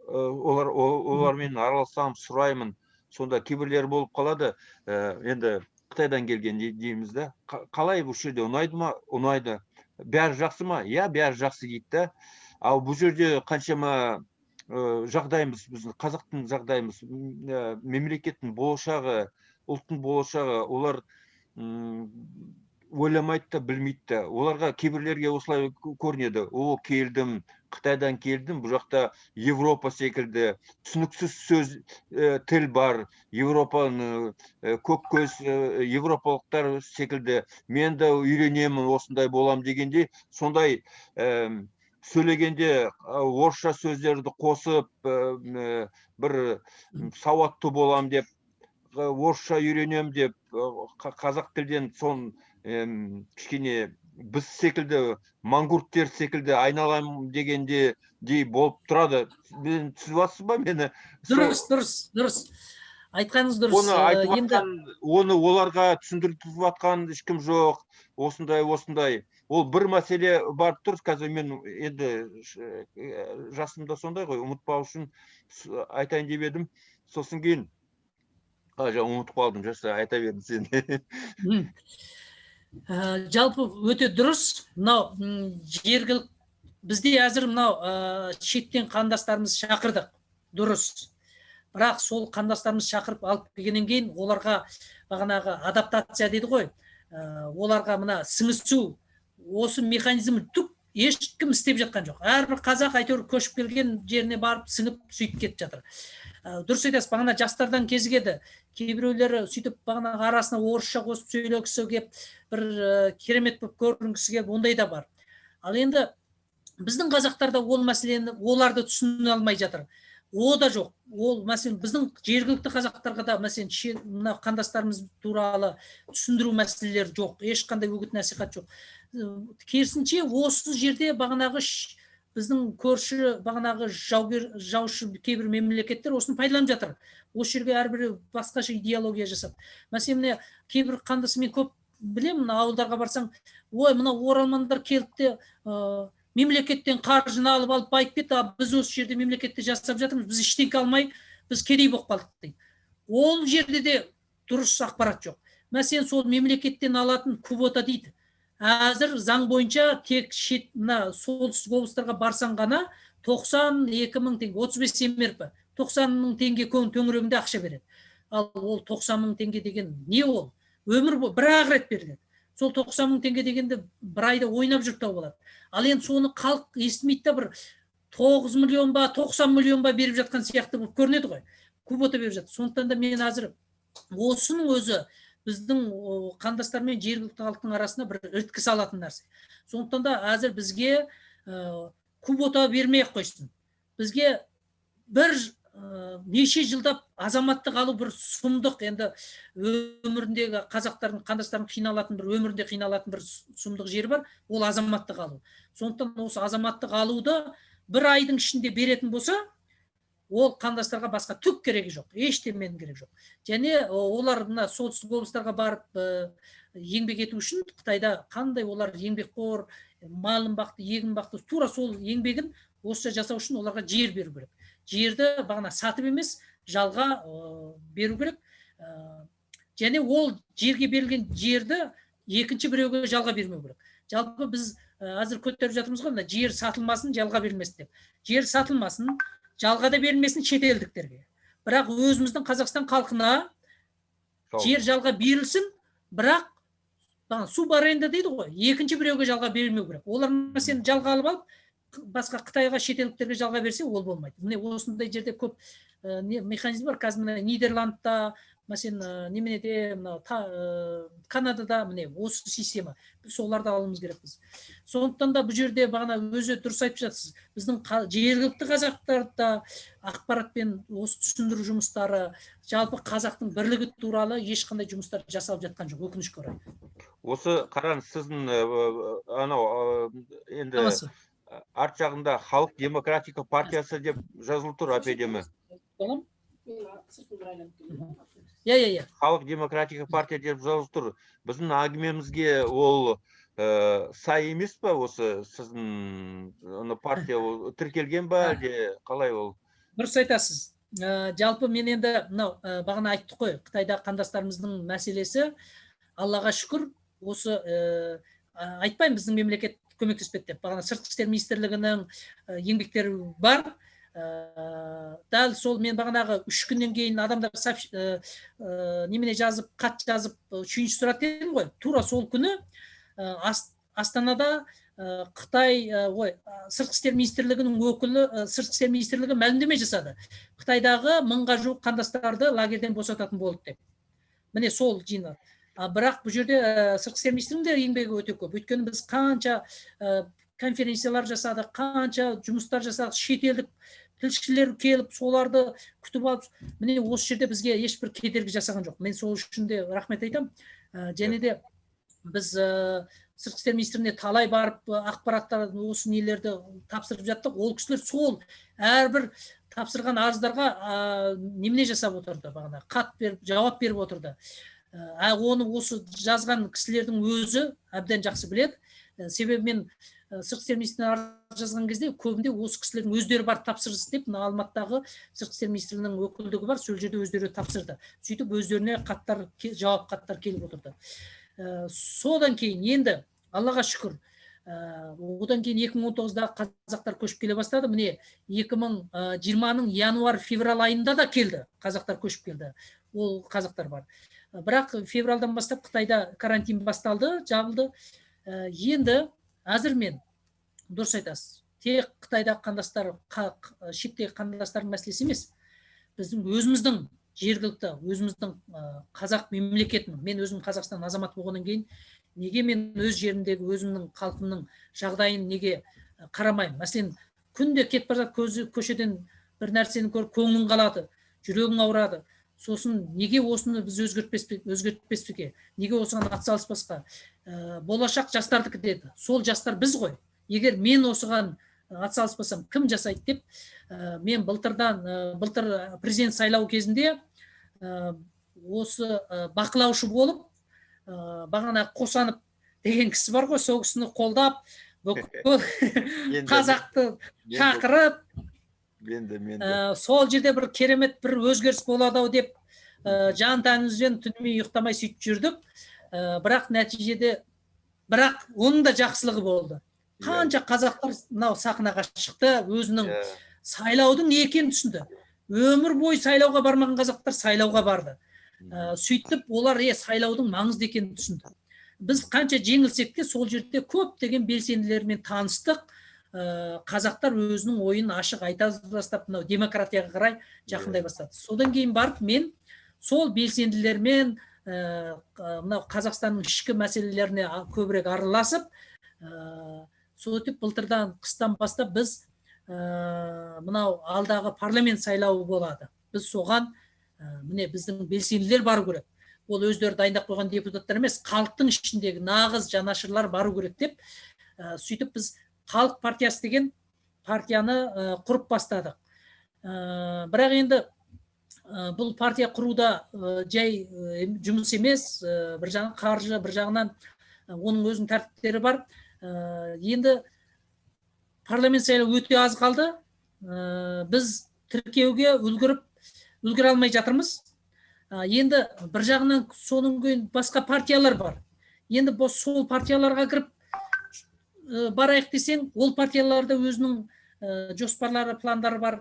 Олармен араласамын, сұраймын. Сонда кейбіреулері болып қалады, енді Қытайдан келген дейміз да. Қалай бұл жерде ұнайды ма? Ұнайды. Бәрі жақсы ма? Иә, бәрі жақсы дейді да. Ал бұл жерде қаншама жағдайымыз, біздің қазақтың жағдайымыз, мемлекеттің болашағы, ұлттың болашағы, олар ойламайды да, білмейді да. Оларға кейбіреулерге осылай көрінеді. О, келдім, Қытайдан келдім, бұл жақта Европа секілді түсініксіз сөз, тіл бар, Европаны көк көз европалықтар секілді, мен де үйренемін, осындай болам дегенде, сондай сөйлегенде орысша сөздерді қосып, бір сауатты болам деп, орысша үйренем деп, қазақ тілден сон кішкене біз секілді мангурттер секілді айналам дегенде дей болып тұрады. Мен түсініп жатсыз ба мені? Дұрыс, дұрыс, дұрыс. Айтқаныңыз дұрыс. Оны айтып жатқан, оны оларға түсіндіріп жатқан ешкім жоқ. Осындай, осындай. Ол бір мәселе барып тұр. Қазір мен енді жасым да сондай ғой, ұмытпау үшін айтайын деп едім. Сосын кейін жаңа ұмытып қалдым, жаса айта бердің сен. Жалпы өте дұрыс. Мынау жергілік бізде әзір мынау шеттен қандастарымыз шақырдық. Дұрыс. Бірақ сол қандастарымыз шақырып алып келгеннен кейін оларға бағанағы адаптация дейді ғой, оларға мына сіңісу, осы механизм түк ешкім істеп жатқан жоқ. Әрбір қазақ әйтеуір көшіп келген жеріне барып сіңіп сөйтіп кетіп жатыр. Дұрыс айтасыз, бағана жастардан кезігеді. Кейбіреулері сөйтіп бағанағы арасына орысша қосып сөйлегісі келіп, бір керемет болып көрінгісі келіп, ондай да бар. Ал енді біздің қазақтар да ол мәселені, оларды түсіне алмай жатыр. О да жоқ. Ол мәселен біздің жергілікті қазақтарға да мәселен мына қандастарымыз туралы түсіндіру мәселелері жоқ. Ешқандай үгіт насихат жоқ. Керісінше осы жерде бағанағы Біздің көрші бағанағы жаугер, жаушы кейбір мемлекеттер осыны пайдаланып жатыр. Осы жерге әрбіреу басқаша идеология жасап. Мәселен, міне, кейбір қандасы, мен көп білемін, мына ауылдарға барсаң, ой, мына оралмандар келді де мемлекеттен қаржыны алып алып байып кетті, а біз осы жерде мемлекетте жасап жатырмыз, біз ештеңке алмай, біз кедей болып қалдық дейді. Ол жерде де дұрыс ақпарат жоқ. Мәселен, сол мемлекеттен алатын квота дейді. Әзір заң бойынша тек шет, мына солтүстік облыстарға барсаң ғана 92 мың теңге, 35 МРП, 90 мың теңге төңірегінде ақша береді. Ал ол 90 мың теңге деген не ол? Өмір бойы бір ақ рет беріледі. Сол 90 мың теңге дегенді бір айда ойнап жүріп тауып алады. Ал енді соны халық естімейді да, бір 9 миллион ба, 90 миллион ба беріп жатқан сияқты болып көрінеді ғой. Квота беріп жатыр. Сондықтан да мен әзір осының өзі біздің қандастар мен жергілікті халықтың арасына бір іріткі салатын нәрсе. Сондықтан да әзір бізге квота бермей ақ қойсын. Бізге бір неше жылдап азаматтық алу бір сұмдық. Енді өміріндегі қазақтардың, қандастардың қиналатын, бір өмірінде қиналатын бір сұмдық жері бар, ол азаматтық алу. Сондықтан осы азаматтық алуды бір айдың ішінде беретін болса, ол қандастарға басқа түк керегі жоқ, ештеменің керегі жоқ. Және олар мына солтүстік облыстарға барып еңбек ету үшін, Қытайда қандай олар еңбекқор, малын бақты, егін бақты, тура сол еңбегін осыша жасау үшін оларға жер беру керек. Жерді бағана сатып емес, жалға беру керек. Және ол жерге берілген жерді екінші біреуге жалға бермеу керек. Жалпы біз әзір көтеріп жатырмыз ғой, мына жер сатылмасын, жалға берілмесін деп. Жер сатылмасын, жалға да берілмесін шетелдіктерге, бірақ өзіміздің Қазақстан халқына жер жалға берілсін. Бірақ субаренда дейді ғой, екінші біреуге жалға бермеу керек. Олар, мәселен, жалға алып алып басқа Қытайға, шетелдіктерге жалға берсе, ол болмайды. Міне, осындай жерде көп не механизм бар. Қазір мына Нидерландта, мәселен, неменеде, мынау Канадада, міне, осы система. Біз соларды алуымыз керекпіз. Сондықтан да бұл жерде бағана өзі дұрыс айтып жатсыз, біздің жергілікті қазақтарда ақпаратпен осы түсіндіру жұмыстары, жалпы қазақтың бірлігі туралы ешқандай жұмыстар жасалып жатқан жоқ, өкінішке орай. Осы қараңыз, сіздің анау енді Тамасы. арт жағында Халық демократика партиясы деп жазылып тұр, әп-әдемі. Балам? Иә, иә, иә. Халық демократика партия деп жазылып тұр. Біздің әңгімемізге ол сай емес па? Осы сіздің ана партия, ол тіркелген ба, әлде қалай ол? Дұрыс айтасыз. Жалпы мен енді мынау бағана айттық қой, Қытайда қандастарымыздың мәселесі, Аллаға шүкір, осы айтпаймын біздің мемлекет көмектеспеді деп. Бағана Сыртқы істер министрлігінің еңбектері бар. Дәл сол мен бағанағы 3 күннен кейін адамдар немене жазып, хат жазып, шүйінші сұрады дедім ғой. Тура сол күні Астанада Қытай ой, Сыртқы істер министрлігінің өкілі, Сыртқы істер министрлігі мәлімдеме жасады: Қытайдағы 1000-ға жуық қандастарды лагерьден босататын болды деп. Міне, сол жиыны. А бірақ бұл жерде Сыртқы істер министрінің де еңбегі өте көп, өйткені біз қанша конференциялар жасадық, қанша жұмыстар жасадық, шетелдік тілшілер келіп, соларды күтіп алып, міне, осы жерде бізге ешбір кедергі жасаған жоқ. Мен сол үшін де рахмет айтамын. Және де біз Сыртқы істер министріне талай барып, ақпараттар, осы нелерді тапсырып жаттық. Ол кісілер сол әрбір тапсырған арыздарға немене жасап отырды, бағана хат беріп, жауап беріп отырды. Оны осы жазған кісілердің өзі әбден жақсы біледі. Себебі мен Сыртқы істер министріне арыз жазған кезде көбінде осы кісілердің өздері барып тапсырсын деп, мына Алматыдағы Сыртқы істер министрінің өкілдігі бар, сол жерде өздері тапсырды. Сөйтіп өздеріне хаттар, жауап хаттар келіп отырды. Содан кейін енді Аллаға шүкір, одан кейін 2019-да қазақтар көшіп келе бастады. Міне, 2020-ның январь, февраль айында да келді, қазақтар көшіп келді, ол қазақтар бар. Бірақ февральдан бастап Қытайда карантин басталды, жабылды. Енді әзір мен дұрыс айтасыз, тек Қытайдағы қандастар, шеттегі қандастардың мәселесі емес, біздің өзіміздің жергілікті, өзіміздің қазақ мемлекетінің. Мен өзім Қазақстан азаматы болғаннан кейін, неге мен өз жерімдегі өзімнің халқымның жағдайын неге қарамаймын? Мәселен, күнде кетіп бара жатып көзі көшеден бір нәрсені көріп, көңілің қалады, жүрегің ауырады. Сосын неге осыны біз өзгертпеспізге, неге осыған атсалыспасқа? Болашақ жастардікі деді, сол жастар біз ғой. Егер мен осыған Атсалыспасам, кім жасайды деп, мен былтыр президент сайлау кезінде осы бақылаушы болып, бағана Қосанов деген кісі бар ғой, сол кісіні қолдап, бүкіл қазақты шақырып, Мен де. Сол жерде бір керемет бір өзгеріс болады ау деп, жан тәнімізбен түнімен ұйықтамай сөйтіп жүрдік. Бірақ нәтижеде, бірақ оның да жақсылығы болды. Қанша қазақтар мынау сахнаға шықты, өзінің сайлаудың не екенін түсінді. Өмір бойы сайлауға бармаған қазақтар сайлауға барды. Сөйтіп олар сайлаудың маңызды екенін түсінді. Біз қанша жеңілсек те, сол жерде көптеген белсенділермен таныстық. Қазақтар өзінің ойын ашық айта бастап, мынау демократияға қарай жақындай бастады. Содан кейін барып мен сол белсенділермен мынау Қазақстанның ішкі мәселелеріне көбірек араласып, сөйтіп былтырдан қыстан бастап біз мынау алдағы парламент сайлауы болады, біз соған міне, біздің белсенділер бару керек, ол өздері дайындап қойған депутаттар емес, халықтың ішіндегі нағыз жанашырлар бару керек деп, сөйтіп біз Халық партиясы деген партияны құрып бастадық. Бірақ енді бұл партия құруда жай жұмыс емес, бір жағынан қаржы, бір жағынан оның өзінің тәртіптері бар. Енді парламент сайлауы өте аз қалды. Біз тіркеуге үлгере алмай жатырмыз. Енді бір жағынан соның кейін басқа партиялар бар. Енді бұл сол партияларға кіріп барайық десең, ол партияларда өзінің жоспарлары, пландары бар,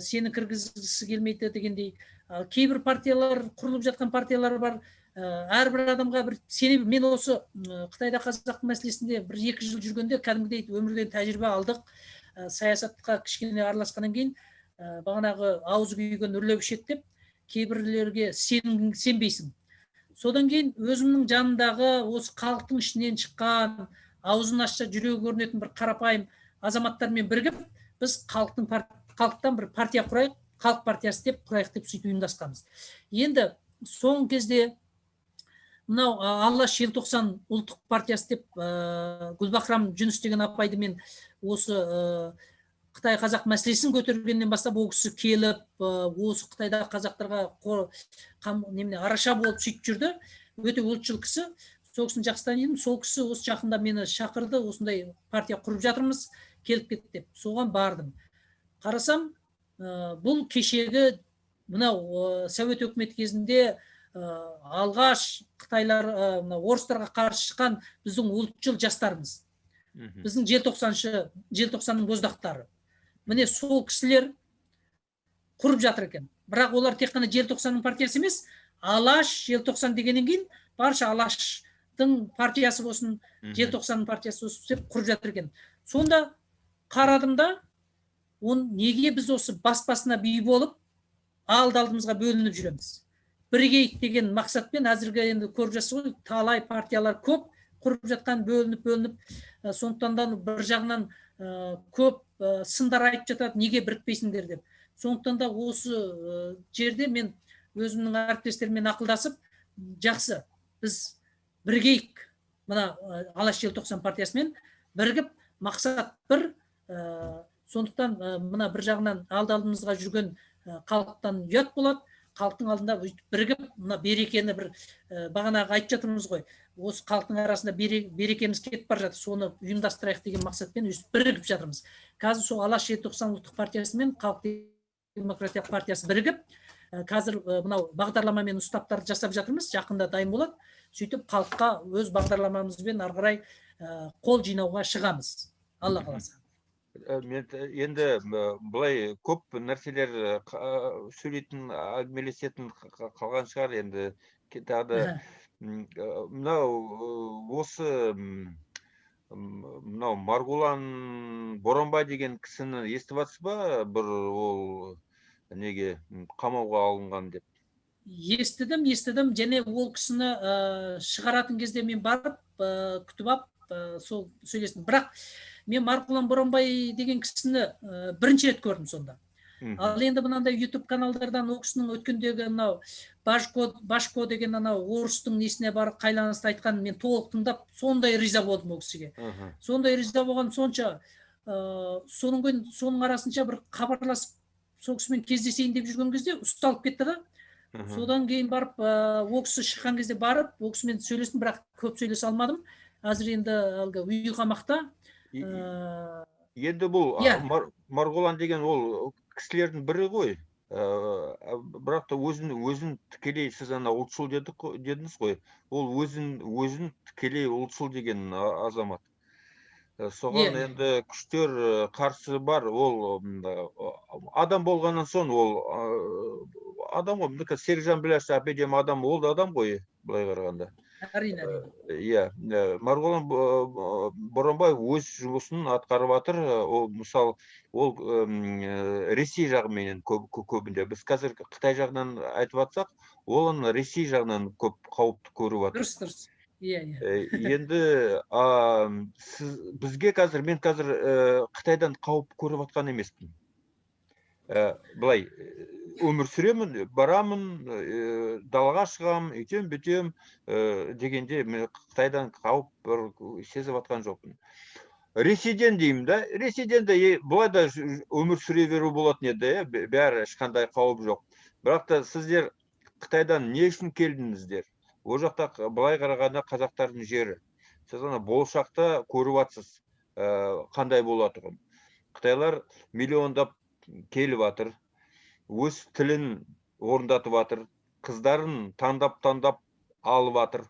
сені кіргізгісі келмейді дегендей. Ал кейбір партиялар, құрылып жатқан партиялар бар, әрбір адамға бір сене. Мен осы Қытайда қазақ мәселесінде 1-2 жыл жүргенде кәдімгідей өмірден тәжірибе алдық. Саясатқа кішкене араласқаннан кейін, бағанағы аузы күйген үрлеп ішеді деп, кейбіреулерге сенбейсің. Содан кейін өзімнің жанымдағы осы халықтың ішінен шыққан, аузын ашса жүрегі көрінетін бір қарапайым азаматтармен бірігіп, біз халықтан бір партия құрайық, Халық партиясы деп құрайық деп, сөйтіп ұйымдасқанбыз. Енді соңғы кезде мынау Алаш Желтоқсан ұлттық партиясы деп, Гүлбахрам Жүніс деген апайды мен осы Қытай қазақ мәселесін көтергеннен бастап ол кісі келіп, осы Қытайдағы қазақтарға немене, араша болып сөйтіп жүрді. Өте ұлтшыл кісі, сол кісіні жақсы танимын. Сол кісі осы жақында мені шақырды, осындай партия құрып жатырмыз, келіп кет деп. Соған бардым. Қарасам, бұл кешегі мынау Совет өкіметі кезінде алғаш қытайлар, мынау орыстарға қарсы шыққан біздің ұлтшыл жастарымыз, біздің желтоқсанның боздақтары, міне, сол кісілер құрып жатыр екен. Бірақ олар тек қана Желтоқсанның партиясы емес, Алаш Желтоқсан дегеннен кейін барша Алаштың партиясы болсын, Желтоқсанның партиясы болсын деп құрып жатыр екен. Сонда қарадым да, оны неге біз осы бас басына би болып, алды алдымызға бөлініп жүреміз? Бірігейік деген мақсатпен. Әзірге енді көріп жатсыз ғой, талай партиялар көп құрып жатқан, бөлініп бөлініп. Сондықтан да бір жағынан көп сындар айтып жатады, неге бірікпейсіңдер деп. Сондықтан да осы жерде мен өзімнің әріптестеріммен ақылдасып, жақсы, біз бірігейік, мына Алаш Желтоқсан партиясымен бірігіп, мақсат бір. Сондықтан мына бір жағынан алды алдымызға жүрген халықтан ұят болады, халықтың алдында өйтіп бірігіп, мына берекені бір, бағанағы айтып жатырмыз ғой, осы халықтың арасында берекеміз кетіп бара жатыр, соны ұйымдастырайық деген мақсатпен өйстіп бірігіп жатырмыз. Қазір сол Алаш Желтоқсан ұлттық партиясы мен Халық демократиялық партиясы бірігіп, қазір мынау бағдарлама мен уставтарды жасап жатырмыз, жақында дайын болады. Сөйтіп халыққа өз бағдарламамызбен ары қарай қол жинауға шығамыз, Алла қаласа. Мен енді былай көп нәрселер сөйлейтін, әңгімелесетін қалған шығар енді. Тағы да мынау осы мынау Марғұлан Боранбай деген кісіні естіп жатсыз ба? Бір ол неге қамауға алынған деп. Естідім, естідім. Және ол кісіні шығаратын кезде мен барып, күтіп алып, сол сөйлестім. Бірақ мен Марғұлан Боранбай деген кісіні бірінші рет көрдім сонда. Ал енді мынандай YouTube каналдардан ол кісінің өткендегі мынау Башко деген анау орыстың несіне барып байланысты айтқанын мен толық тыңдап, сондай риза болдым ол кісіге. Сондай риза болған сонша. Соның арасынша бір хабарласып, сол кісімен кездесейін деп жүрген кезде ұсталып кетті да. Содан кейін барып, ол кісі шыққан кезде барып, ол кісімен сөйлестім, бірақ көп сөйлесе алмадым. Қазір енді әлгі үй қамақта. Енді бұл Марғұлан деген ол кісілердің бірі ғой. Бірақ та өзін тікелей, сіз ана ұлтшыл дедіңіз ғой, ол өзін тікелей ұлтшыл деген азамат. Соған енді күштер қарсы бар, ол адам болғаннан соң ол адам ғой. Мінекей Серікжан Біләш әпедем адам, ол да адам ғой былай қарағанда. Әрине, әрине. Иә, Марғұлан Боранбаев өз жұмысын атқарып жатыр. Ол мысал, ол Ресей жағыменен көбінде. Біз қазір Қытай жағынан айтып жатсақ, ол ана Ресей жағынан көп қауіпті көріп жатыр. Дұрыс, дұрыс. Иә, иә. Енді, сіз, бізге қазір, мен қазір Қытайдан қауіп көріп жатқан емеспін. Былай, өмір сүремін, барамын, далаға шығамын, үйтем, бүйтем, дегенде мен Қытайдан қауіп бір сезіп жатқан жоқпын. Ресейден деймін да, Ресейден де былай да өмір сүре беру болатын еді, бәрі ешқандай қауіп жоқ. Бірақ та сіздер Қытайдан не үшін келдіңіздер? Ол жақта былай қарағанда қазақтардың жері. Сіз ана болашақта көріп жатсыз, қандай болатұғын. Қытайлар миллиондап келіп жатыр, өз тілін орындатып жатыр, қыздарын таңдап-таңдап алып жатыр.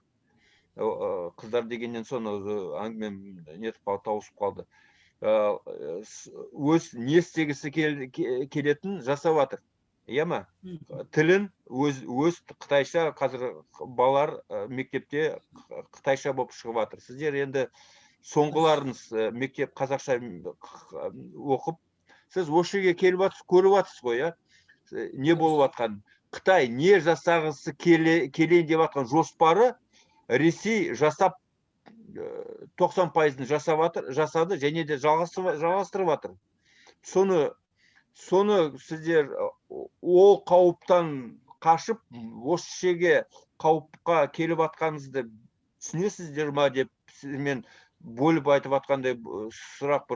Қыздар дегеннен соң өзі әңгімем нетіп қалды, тауысып қалды. Өз не істегісі келетінін жасап жатыр. Иә ма? Тілін өз қытайша, қазір балалар мектепте қытайша болып шығып жатыр. Сіздер енді соңғыларыңыз, мектеп қазақша оқып, сіз осы жерге келіп жатсыз, көріп жатсыз ғой, иә? Не болып жатқанын. Қытай не жасағысы келейін деп жатқан жоспары Ресей жасап, тоқсан пайызын жасап жатыр, жасады және де жалғастырып жатыр. Соны сіздер ол қауіптан қашып, осы жерге қауіпқа келіп жатқаныңызды түсінесіздер ма деп сізбен бөліп айтып жатқандай сұрақ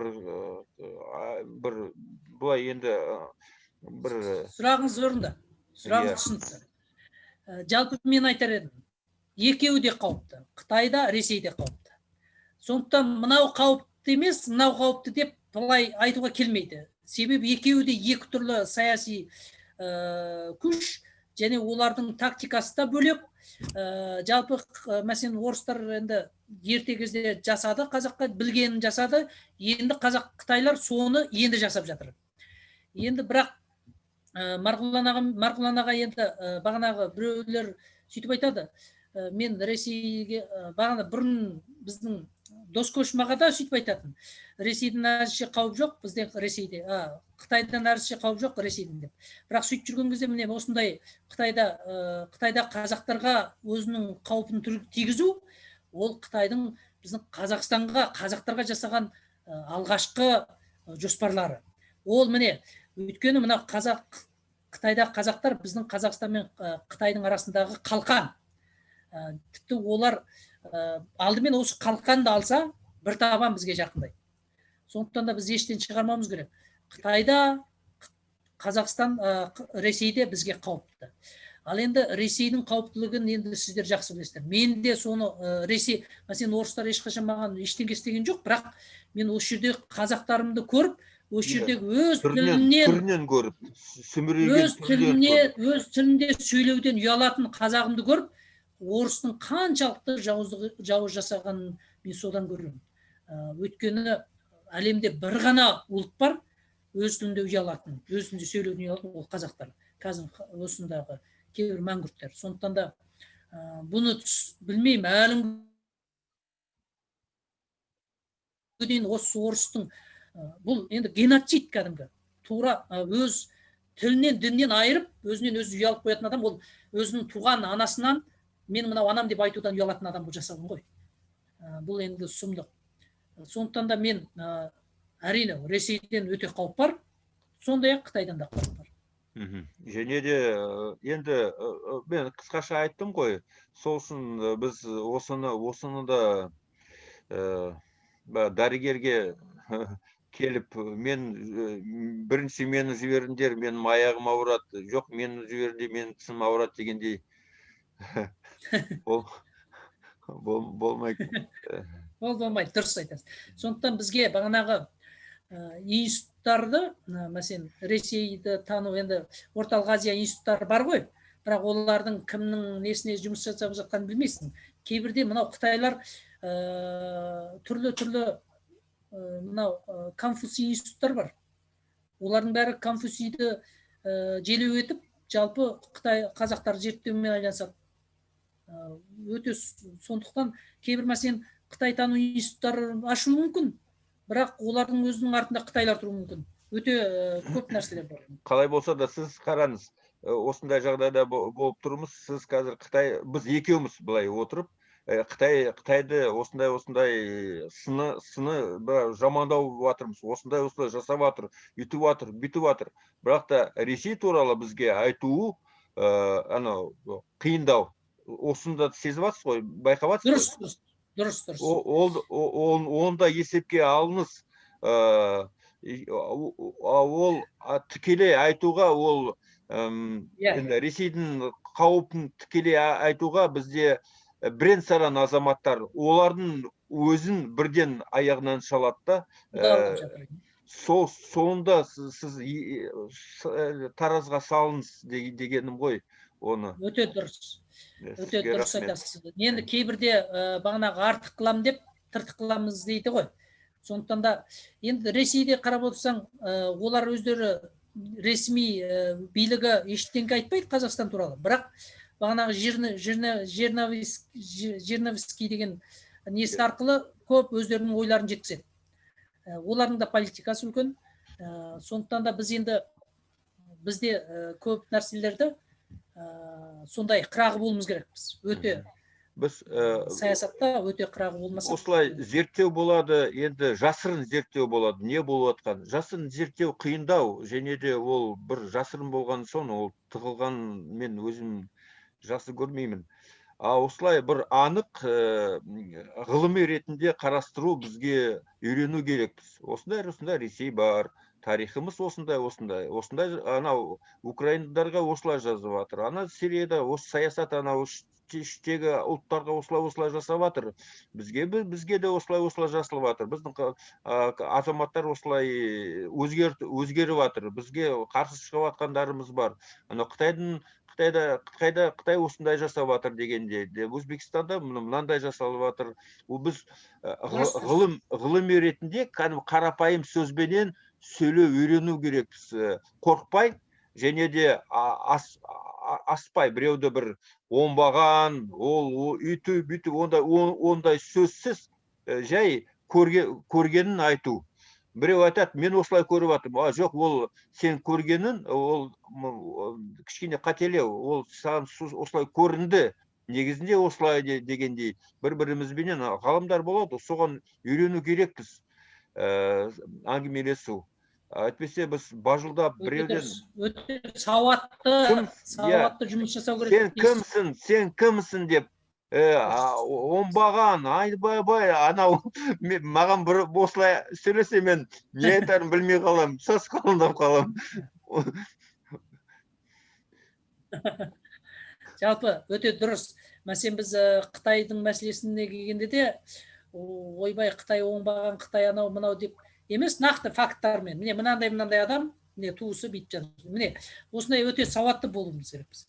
бір былай енді, бір Сұрағыңыз орынды. Сұрағыңыз түсінікті. Жалпы мен айтар едім, екеуі де қауіпті. Қытай да, Ресей де қауіпті. Сондықтан мынау қауіпті емес, мынау қауіпті деп былай айтуға келмейді. Себебі екеуі де екі түрлі саяси күш және олардың тактикасы да бөлек. Жалпы, мәселен, орыстар енді ерте кезде жасады, қазаққа білгенін жасады. Енді қазақ қытайлар соны енді жасап жатыр. Енді бірақ, Марғұлан аға енді, бағанағы біреулер сөйтіп айтады. Мен Ресейге, бағана бұрын біздің дос Көшім аға да сөйтіп айтатын. Ресейден әзірше қауіп жоқ, бізден Ресейде, Қытайдан әзірше қауіп жоқ, Ресейден деп. Бірақ сөйтіп жүрген кезде міне осындай Қытайда қазақтарға өзінің қаупін тигізу, ол Қытайдың біздің Қазақстанға, қазақтарға жасаған, алғашқы жоспарлары. Ол міне, өйткені мына Қытайда қазақтар біздің Қазақстан мен, Қытайдың арасындағы қалқан. Тіпті олар, алдымен осы қалқанды алса, бір табан бізге жақындайды. Сондықтан да біз ештен шығармауымыз керек. Қытайда, Қазақстан, Ресейде бізге қауіпті. Ал енді Ресейдің қауіптілігін енді сіздер жақсы білесіздер. Мен де соны, Ресей, мәселен, орыстар ешқашан маған ештеңе істеген жоқ, бірақ мен осы жерде қазақтарымды көріп, осы жердегі өз тілінен Түрінен көріп, сүмірейген өз түрінен тіліне, көріп. өз тілінде сөйлеуден ұялатын қазағымды көріп, орыстың қаншалықты жауыз жасағанын мен содан көремін. Өйткені әлемде бір ғана ұлт бар, өз тілінде ұялатын, өз тілінде сөйлеуден ұялатын, ол қазақтар. Қазір осындағы кейбір мәңгүрттер. Сондықтан да, бұны білмеймін, әлі күнге дейін осы орыстың, бұл енді геноцид кәдімгі. Тура, өз тілінен, діннен айырып, өзінен өзі ұялып қоятын адам, ол өзінің туған анасынан мен мынау анам деп айтудан ұялатын адам бұл жасаған ғой. Бұл енді сұмдық. Сондықтан да мен, әрине Ресейден өте қауіп бар, сондай-ақ Қытайдан да қауіп бар. Және де, енді, мен қысқаша айттым ғой, сол үшін, біз осыны да, дәрігерге Келіп, мен бірінші мені жіберіңдер, менің аяғым ауырады, жоқ, мені жіберіңдер, менің тісім ауырады дегендей болмайды. Ол болмайды, дұрыс айтасыз. Сондықтан бізге бағанағы институттарды, мәселен, Ресейді тану, енді Орталық Азия институттары бар ғой, бірақ олардың кімнің несіне жұмыс жасап жатқанын білмейсің. Кейбірде мынау қытайлар түрлі-түрлі мынау Конфуций институттар бар. Олардың бәрі Конфуцийді желеу етіп, жалпы Қытай қазақтарды зерттеумен айналысады. Өте сондықтан кейбір, мәселен, қытайтану институттары ашылуы мүмкін, бірақ олардың өзінің артында қытайлар тұруы мүмкін. Өте көп нәрселер бар. Қалай болса да, сіз қараңыз, осындай жағдайда болып тұрмыз. Сіз қазір Қытай, біз екеуміз былай отырып, Қытайды осындай осындай сыны бір жамандау жатырмыз, осындай осындай жасап жатыр, үйтіп жатыр, бүйтіп жатыр. Бірақ та Ресей туралы бізге айтуы анау қиындау. Осыны да сезіп жатсыз ғой, байқап жатсыз ғой? Дұрыс, дұрыс, дұрыс, дұрыс. Оны да есепке алыңыз. Ол тікелей айтуға, ол енді Ресейдің қаупін тікелей айтуға бізде бірен-саран азаматтар, олардың өзін бірден аяғынан шалады да. Сонда сіз таразға салыңыз дегенім ғой оны. Өте дұрыс. Өте Сізге дұрыс рахмет. айтасыз. Енді кейбірде бағанағы артық қылам деп тыртық қыламыз дейді ғой. Сондықтан да енді Ресейде қарап отырсаң, олар өздері ресми билігі ештеңе айтпайды Қазақстан туралы. Бірақ бағанағы Жириновский деген несі арқылы көп өздерінің ойларын жеткізеді. Олардың да политикасы үлкен. Сондықтан да біз енді бізде көп нәрселерді сондай қырағы болуымыз керекпіз. Өте Біз саясатта өте қырағы болмаса осылай зерттеу болады, енді жасырын зерттеу болады, не болып жатқан. Жасырын зерттеу қиындау, және де ол бір жасырын болған соң ол тығылған, мен өзім жақсы көрмеймін. А осылай бір анық ғылыми ретінде қарастыру бізге үйрену керекпіз. Осындай, осындай Ресей бар, тарихымыз осындай, осындай, осындай, анау украиндарға осылай жазып жатыр, ана Сирияда осы саясат, анау іштегі ұлттарға осылай, осылай жасап жатыр, бізге де осылай, осылай жасалып жатыр, біздің азаматтар осылай өзгеріп жатыр, бізге қарсы шығып жатқандарымыз бар. Анау Қытайдың, Қытайда, Қытайда, Қытай осындай жасап жатыр дегенде, де, Өзбекстанда мынандай жасалып жатыр. Ол біз ғылыми ретінде кәдімгі қарапайым сөзбенен сөйлеу үйрену керекпіз. Қорықпай және де аспай, біреуді бір оңбаған, ол үйтіп, бүйтіп, ондай сөзсіз, жай көргенін айту. Біреу айтады, мен осылай көріп жатырмын. А, жоқ, ол сен көргенін, ол кішкене қателеу, ол саған осылай көрінді, негізінде осылай дегендей бір-бірімізбенен ғалымдар болады, соған үйрену керекпіз, әңгімелесу. Әйтпесе біз бажылдап Өте біреуден дұрыс, өте Кім? сауатты жұмыс жасау керек. Сен кімсің, сен кімсің деп, оңбаған, айбай-бай, анау, маған бір осылай сөйлесе, мен не айтарымды білмей қаламын, сасқалақтап қаламын. Жалпы өте дұрыс. Мәселен, біз Қытайдың мәселесіне келгенде де, ойбай, Қытай оңбаған, Қытай анау мынау деп емес, нақты факттармен. Міне мынандай мынандай адам, міне туысы бүйтіп жатыр. Міне осындай өте сауатты болуымыз керекпіз.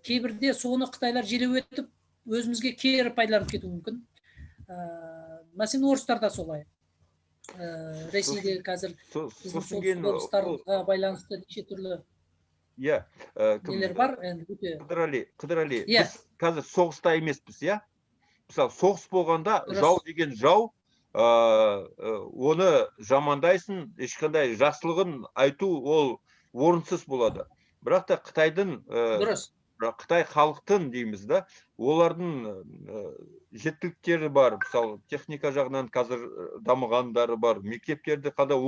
Кейбірде соны қытайлар желеу етіп, өзімізге кері пайдаланып кетуі мүмкін. Мәселен, орыстар да солай. Ресейде қазір біздің Сосын кейін солтүстік облыстарға байланысты неше түрлі кім? нелер бар, енді өте Қыдырәли, Қыдырәли, Иә. біз қазір соғыста емеспіз, иә? Мысалы, соғыс болғанда Дұрыс. жау деген жау, оны жамандайсың, ешқандай жақсылығын айту ол орынсыз болады. Бірақ та Қытайдың, Дұрыс. бірақ Қытай халықтың дейміз да, олардың жетіліктері бар, мысалы, техника жағынан қазір дамығандары бар, мектептерді қандай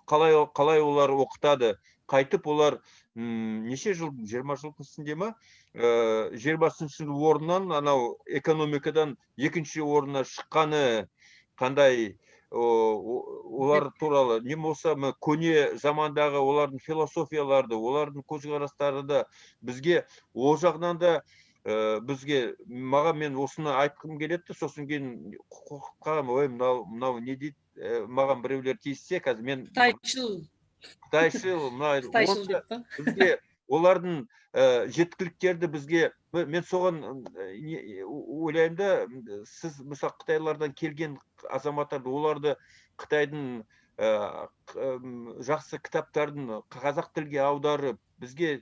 қалай, қалай олар оқытады, қайтып олар, неше жыл, 20 жылдың ішінде ма, жиырмасыншы орыннан анау экономикадан екінші орнына шыққаны қандай Олар туралы не болса көне замандағы олардың философияларды, олардың көзқарастары да бізге ол жағынан да бізге, маған, мен осыны айтқым келеді. Сосын кейін қорқып қаламын: ой, мынау не дейді, маған біреулер тиіссе қазір мен Қытайшыл. Қытайшыл мына. Қытайшыл деп па? Бізге олардың жеткіліктерді бізге, мен соған ойлаймын да. Сіз, мысалы, қытайлардан келген азаматтарды, оларды қытайдың жақсы кітаптарын қазақ тілге аударып, бізге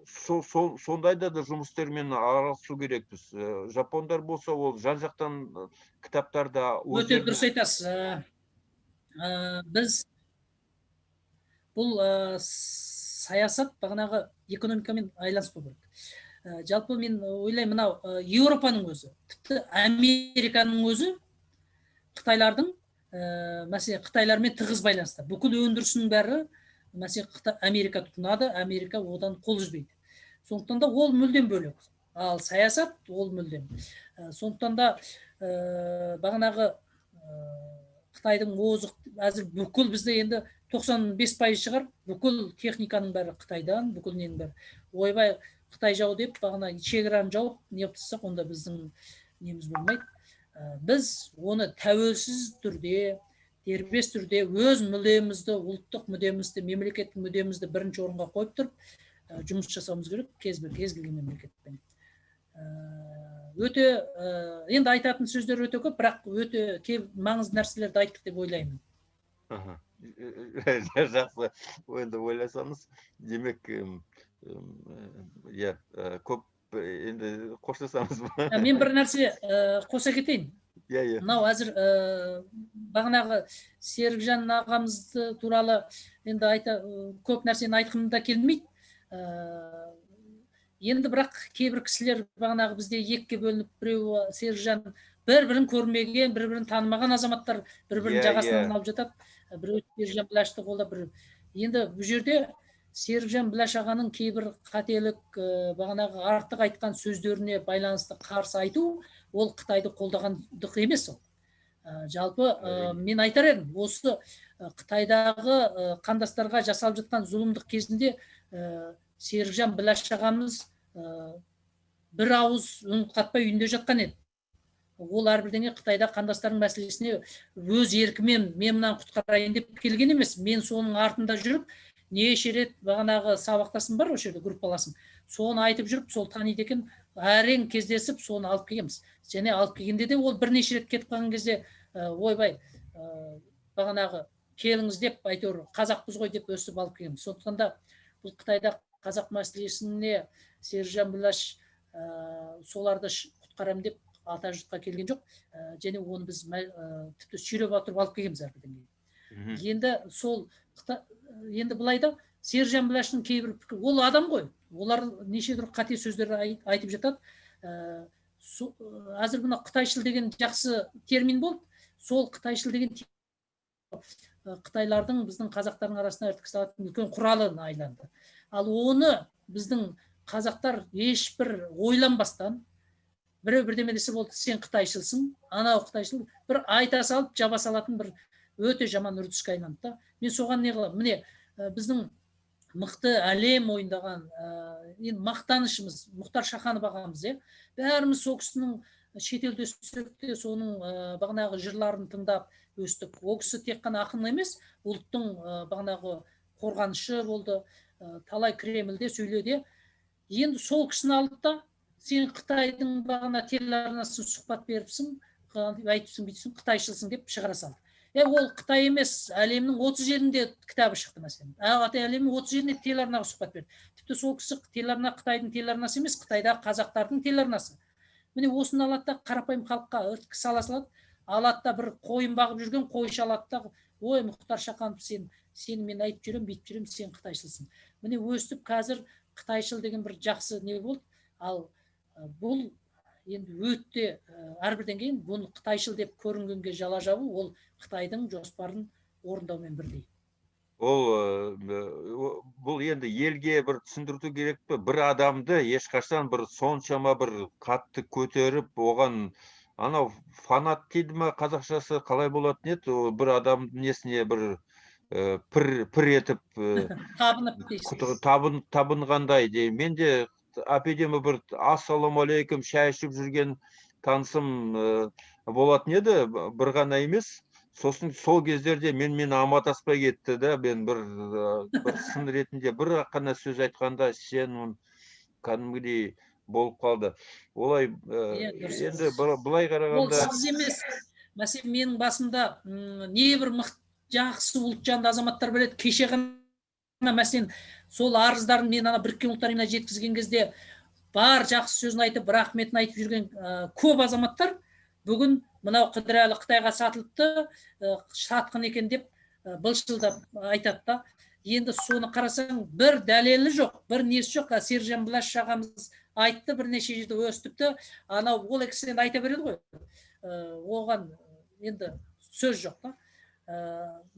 сондайда да жұмыстармен араласу керекпіз. Жапондар болса, ол жан жақтан кітаптарды Өте дұрыс айтасыз. Біз бұл саясат бағанағы экономикамен байланыспау керек. Жалпы мен ойлаймын, мынау Еуропаның өзі, тіпті Американың өзі қытайлардың, мәселен, қытайлармен тығыз байланыста. Бүкіл өндірісінің бәрі, мәселен, Америка тұтынады, Америка одан қол үзбейді. Сондықтан да ол мүлдем бөлек, ал саясат ол мүлдем. Сондықтан да бағанағы қытайдың озық, әзір бүкіл бізде енді 95% шығар, бүкіл техниканың бәрі қытайдан, бүкіл ненің бәрі. Ойбай, қытай жау деп бағана шекараны жауып не қылып тастасақ, онда біздің неміз болмайды. Біз оны тәуелсіз түрде, дербес түрде өз мүдемізді, ұлттық мүдемізді, мемлекеттік мүдемізді бірінші орынға қойып тұрып жұмыс жасауымыз керек кез келген мемлекетпен. Өте енді айтатын сөздер өте көп, бірақ өте маңызды нәрселерді айттық деп ойлаймын. Жақсы, енді ойласаңыз, демек, иә, көп енді қоштасамыз ба? Мен бір нәрсе қоса кетейін. Иә, иә. Мынау әзір бағанағы Серікжан ағамызды туралы енді айта көп нәрсені айтқым да келмейді. Енді бірақ кейбір кісілер бағанағы бізде екіге бөлініп, біреуі Серікжан, бір-бірін көрмеген, бір-бірін танымаған азаматтар бір-бірінің жағасынан алып жатады. Біреу Серікжан Біләшті қолдап, біреу. Енді бұл жерде Серікжан Біләш ағаның кейбір қателік, бағанағы артық айтқан сөздеріне байланысты қарсы айту, ол Қытайды қолдағандық емес ол. Жалпы мен айтар едім, осы Қытайдағы қандастарға жасалып жатқан зұлымдық кезінде Серікжан Біләш ағамыз бір ауыз үн қатпай үйінде жатқан еді. Ол әрбірдеңе Қытайда қандастардың мәселесіне өз еркімен мен мынаны құтқарайын деп келген емес. Мен соның артында жүріп, неше рет бағанағы сабақтасым бар осы жерде, группаласым, соны айтып жүріп, сол таниды екен, әрең кездесіп соны алып келгенбіз. Және алып келгенде де ол бірнеше рет кетіп қалған кезде, ойбай, бағанағы келіңіз деп, әйтеуір қазақпыз ғой деп өсіп алып келгенбіз. Сондықтан да бұл Қытайда қазақ мәселесіне Серікжан Біләш соларды құтқарам деп ата жұртқа келген жоқ. Және оны біз тіпті сүйреп отырып алып келгенбіз әрбір. Енді сол енді былай да Серікжан Біләштің кейбір пікір, ол адам ғой, олар неше түрлі қате сөздер айтып жатады. Әзір мына қытайшыл деген жақсы термин болды. Сол қытайшыл деген қытайлардың біздің қазақтардың арасына іріткі салатын үлкен құралына айланды. Ал оны біздің қазақтар ешбір ойланбастан, біреу бірдеме десе болды, сен қытайшылсың, анау қытайшыл, бір айта салып жаба салатын бір өте жаман үрдіске айналды да. Мен соған не қыламын? Міне, біздің мықты әлем мойындаған, енді мақтанышымыз Мұхтар Шаханов ағамыз, иә, бәріміз сол кісінің шетелде өссек те соның бағанағы жырларын тыңдап өстік. Ол кісі тек қана ақын емес, ұлттың бағанағы қорғанышы болды, талай Кремльде сөйледі. Енді сол кісіні алды да, сен Қытайдың бағана телеарнасына сұхбат беріпсің, айтыпсың, бүйтіпсің, қытайшылсың деп шығара салды. Ол Қытай емес, әлемнің 30 жерінде кітабы шықты, мәселен. Әлемнің 30 жерінде телеарнаға сұхбат берді. Тіпті сол кісі телеарна Қытайдың телеарнасы емес, Қытайдағы қазақтардың телеарнасы. Міне, осыны алады да қарапайым халыққа іріткі сала салады. Алады да бір қойын бағып жүрген қойшы алады да, ой, Мұхтар Шаханов, сен мен айтып жүремін, бүйтіп жүремін, сен қытайшылсың. Міне, өстіп қазір қытайшыл деген бір жақсы не болды. Ал бұл енді өте әрбірден кейін бұны қытайшыл деп көрінгенге жала жабу, ол Қытайдың жоспарын орындаумен бірдей. Ол бұл енді елге бір түсіндірту керек пе? Бір адамды ешқашан бір соншама бір қатты көтеріп, оған Анау фанат дейді ма, қазақшасы қалай болатын еді, ол бір адамның несіне бір пір етіп Табынып дейсіз. Табынғандай де. Мен де әпедемі бір ассалаумағалейкум шай ішіп жүрген танысым болатын еді, бір ғана емес. Сосын сол кездерде менімен амандаспай кетті да, мен бір сын ретінде бір ақ қана сөз айтқанда сен кәдімгідей болып қалды. Олай енді былай Ол қарағанда сіз емес. Мәселен, менің басымда небір мықты жақсы ұлтжанды азаматтар бар еді. Кеше ғана мәселен сол арыздарын мен ана Біріккен Ұлттар Ұйымына жеткізген кезде бар жақсы сөзін айтып, рахметін айтып жүрген көп азаматтар бүгін мынау Қыдырәлі Қытайға сатылыпты, сатқын екен деп былшылдап айтады да. Енді соны қарасаң, бір дәлелі жоқ, бір несі жоқ. Сержан Біләш ағамыз айтты бірнеше жерде өстіпті. Анау ол кісі енді айта береді ғой. Оған енді сөз жоқ та.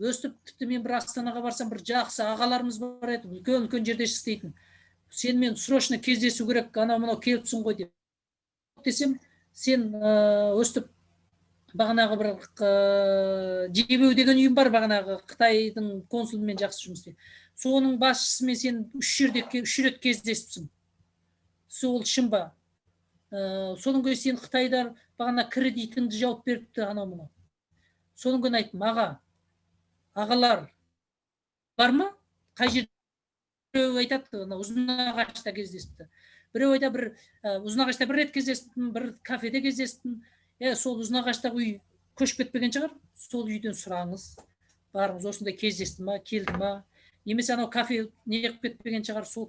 Өстіп тіпті мен бір Астанаға барсам, бір жақсы ағаларымыз бар еді, үлкен үлкен жерде істейтін. Сенімен срочно кездесу керек, анау мынау келіпсің ғой деп десем, сен өстіп бағанағы бір Жебеу деген ұйым бар, бағанағы Қытайдың консулымен жақсы жұмыс істейді. Соның басшысымен сен үш жерде үш рет кездесіпсің. Сол шын ба? Содан кейін сен Қытайдар бағана кредитіңді жауып беріпті, анау мынау. Содан кейін айттым, аға, ағалар бар ма? Қай жерде? Біреу айтады, ана Ұзынағашта кездесіпті. Біреу айтады, бір Ұзынағашта бір рет кездестім, бір кафеде кездестім. Сол Ұзынағаштағы үй көшіп кетпеген шығар, сол үйден сұраңыз. Барыңыз, осындай кездесті ма, келді ма? Немесе анау кафе не қылып кетпеген шығар, сол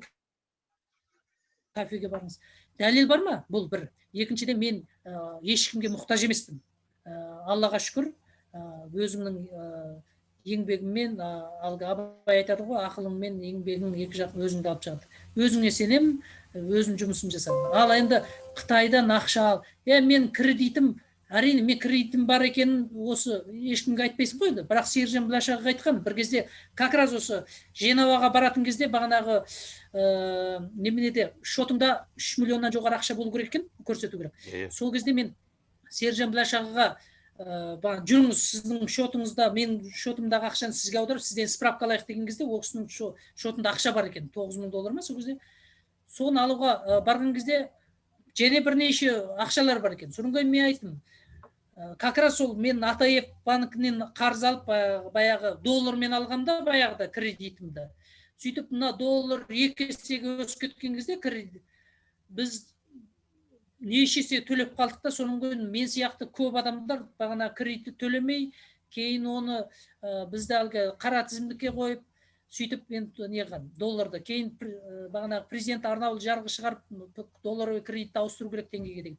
кафеге барыңыз. Дәлел бар ма? Бұл бір. Екіншіден, мен ешкімге мұқтаж емеспін. Аллаға шүкір, өзімнің еңбегіммен, әлгі Абай айтады ғой, ақылың мен еңбегің екі жақ өзіңді алып шығады. Өзіңе сенемін, өзім жұмысымды жасадым. Ал енді Қытайдан ақша ал. Мен кредитім, әрине мен кредитім бар екенін осы ешкімге айтпайсың ғой енді. Бірақ Сержан Біләш ағаға айтқан бір кезде, как раз осы Женеваға баратын кезде бағанағы неменеде шотыңда 3 миллионнан жоғары ақша болу керек екен, көрсету керек. Сол кезде мен Сержан Біләш ағаға бағана жүріңіз, сіздің шотыңызда, менің шотымдағы ақшаны сізге аударып, сізден справка алайық деген кезде, ол кісінің шотында ақша бар екен, 9000 доллар ма сол кезде. Соны алуға барған кезде және бірнеше ақшалар бар екен. Содан кейін мен айттым, как раз сол мен Атаев банкінен қарыз алып, баяғы доллармен алғанда баяғыда кредитімді. Сөйтіп мына доллар екі есеге өсіп кеткен кезде кредит біз неше есе төлеп қалдық та. Содан кейін мен сияқты көп адамдар бағана кредитті төлемей, кейін оны бізді әлгі қара тізімдікке қойып, сөйтіп енді не қылған долларды. Кейін бағанағы президент арнаулы жарғы шығарып, долларовый кредитті ауыстыру керек теңгеге деген.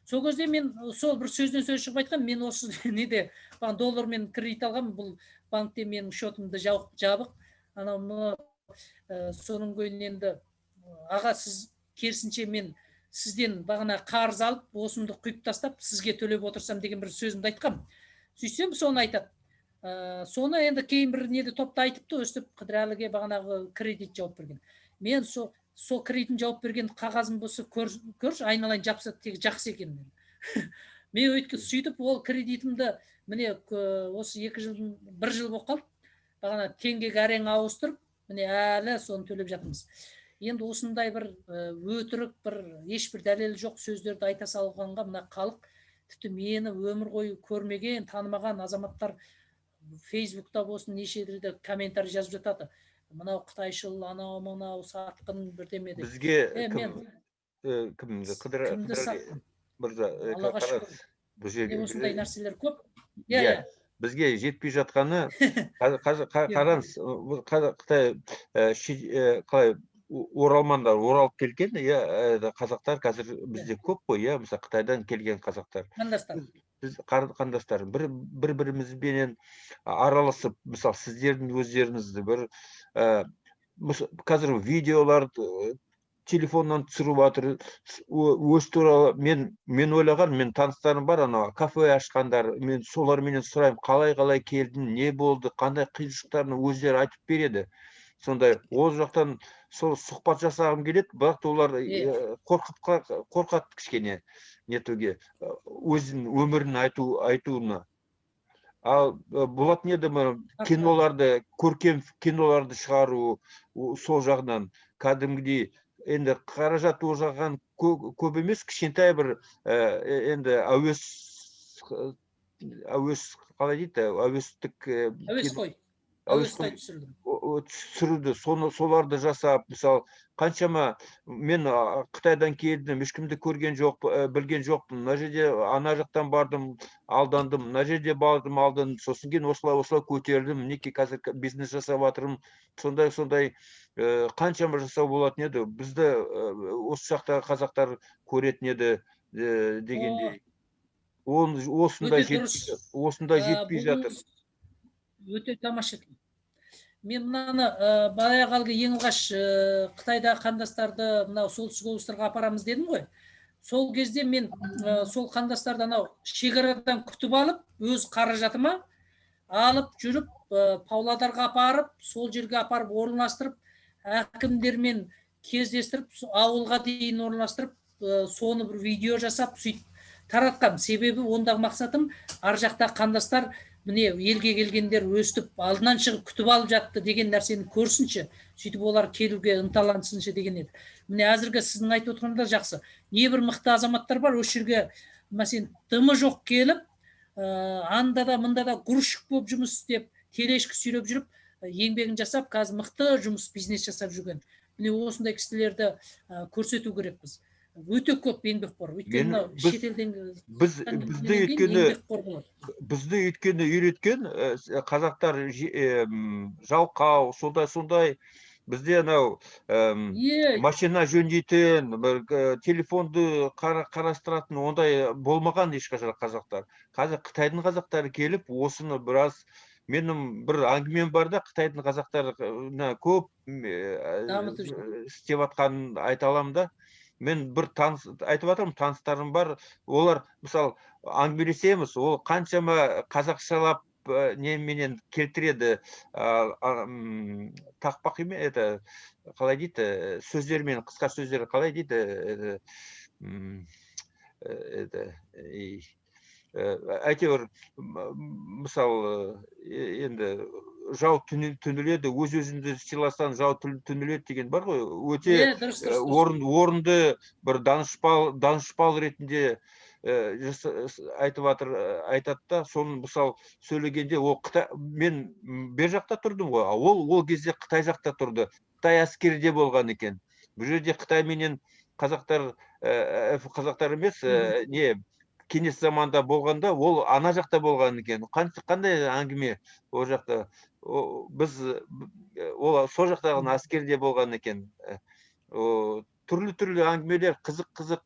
Сол кезде мен сол бір сөзден сөз шығып айтқан, мен осы неде бағана доллармен кредит алғанмын, бұл банкте менің счетымды жабық, анау мынау. Соның кейін енді, аға, сіз керісінше мен сізден бағана қарыз алып, осымды құйып тастап, сізге төлеп отырсам деген бір сөзімді айтқам. Сөйтсем, соны айтады. Соны енді кейін бір неде топта айтыпты, өстіп Қыдырәліге бағанағы кредит жауып берген. Мен сол кредитін жауып берген қағазым болса, көрші, айналайын, жапса тегі жақсы екен. Мен өйткені сөйтіп ол кредитімді міне осы 2 жылдың, бір жыл болып қалды, бағана теңгеге әрең ауыстырып, міне әлі соны төлеп жатырмыз. Енді осындай бір өтірік, бір ешбір дәлелі жоқ сөздерді айта салғанға мына халық, тіпті мені өмір бойы көрмеген, танымаған азаматтар Фейсбукта болсын, неше жерде комментарий жазып жатады, мынау қытайшыл, анау мынау сатқын бірдеме деп. Бізге кім мен кім Қыдыр Кімді сатқын? мырза, Аллаға қараңыз, шүкір. Бұл жерге Осындай нәрселер көп, иә. Иә. Бізге жетпей жатқаны қазір қараңыз, бұл Қытай қалай оралмандар оралып келген, иә, қазақтар қазір бізде көп қой, иә, мысалы, Қытайдан келген қазақтар. Қандастар. Біз қандастар бір бірімізбенен араласып, мысалы, сіздердің өздеріңізді бір қазір видеолар телефоннан түсіріп жатыр өз туралы. Мен ойлаған, мен таныстарым бар, анау кафе ашқандар, мен соларменен сұраймын, қалай келдің, не болды, қандай қиыншылықтарын өздері айтып береді. Сондай ол жақтан сол сұхбат жасағым келеді, бірақ та олар қорқады кішкене нетуге, өзінің өмірін айтуына. Ал болатын еді киноларды, көркем киноларды шығару, сол жағынан кәдімгідей енді қаражат ол жағынан көп емес, кішкентай бір енді әуес қалай дейді, әуестік, әуесқой, әуесқой түсірілім. Түсіруді, соны соларды жасап, мысалы, қаншама мен Қытайдан келдім, ешкімді көрген жоқ, білген жоқпын, мына жерде ана жақтан бардым, алдандым, мына жерде бардым, алдандым, сосын кейін осылай осылай көтерілдім, мінекей қазір бизнес жасап жатырмын, сондай сондай қаншама жасау болатын еді, бізді осы жақтағы қазақтар көретін еді дегендей. Осында осында жетпей жатыр. Өте тамаша. Мен мынаны баяғы әлгі ең алғаш Қытайдағы қандастарды мынау солтүстік облыстарға апарамыз дедім ғой. Сол кезде мен сол қандастарды анау шекарадан күтіп алып, өз қаражатыма алып жүріп, Павлодарға апарып, сол жерге апарып орналастырып, әкімдермен кездестіріп, ауылға дейін орналастырып, соны бір видео жасап, сөйтіп таратқам. Себебі ондағы мақсатым, ар жақта қандастар міне елге келгендер өстіп алдынан шығып күтіп алып жатты деген нәрсені көрсінші, сөйтіп олар келуге ынталансыншы деген еді. Міне әзіргі сіздің айтып отырғаныңыз да жақсы. Небір мықты азаматтар бар осы жерге, мәселен, дымы жоқ келіп, анда да мында да грузчик болып жұмыс істеп, тележка сүйреп жүріп, еңбегін жасап, қазір мықты жұмыс бизнес жасап жүрген. Міне осындай кісілерді көрсету керекпіз. Өте көп еңбекқор. Өйткені мынау шетелден бізді өйткені еңбекқор болады. Бізді өйткені үйреткен қазақтар жалқау, сондай сондай, бізде анау машина жөндейтін, бір телефонды қарастыратын ондай болмаған ешқашан қазақтар. Қазір Қытайдың қазақтары келіп, осыны біраз, менің бір әңгімем бар да, Қытайдың қазақтары көп дамытып жүр. Істеп жатқанын айта аламын да. Мен бір таныс айтып жатырмын, таныстарым бар, олар мысалы әңгімелесеміз, ол қаншама қазақшалап неменен келтіреді, тақпақ еме, это қалай дейді, сөздермен, қысқа сөздер қалай дейді, это, это, әйтеуір, мысалы, енді жау түңіледі, өз өзіңді сыйласаң, жау түңіледі деген бар ғой, өте Иә, дұрыс, дұрыс, дұрыс. Орынды бір данышпал ретінде айтып жатыр, айтады да, соны мысалы сөйлегенде ол Қытай, мен бер жақта тұрдым ғой, а ол кезде Қытай жақта тұрды, Қытай әскерде болған екен. Бұл жерде Қытай менен қазақтар, қазақтар емес, не, кеңес заманда болғанда ол ана жақта болған екен. Қандай әңгіме ол жақта? Біз, ол сол жақтағы әскерде болған екен. Түрлі-түрлі әңгімелер, қызық-қызық,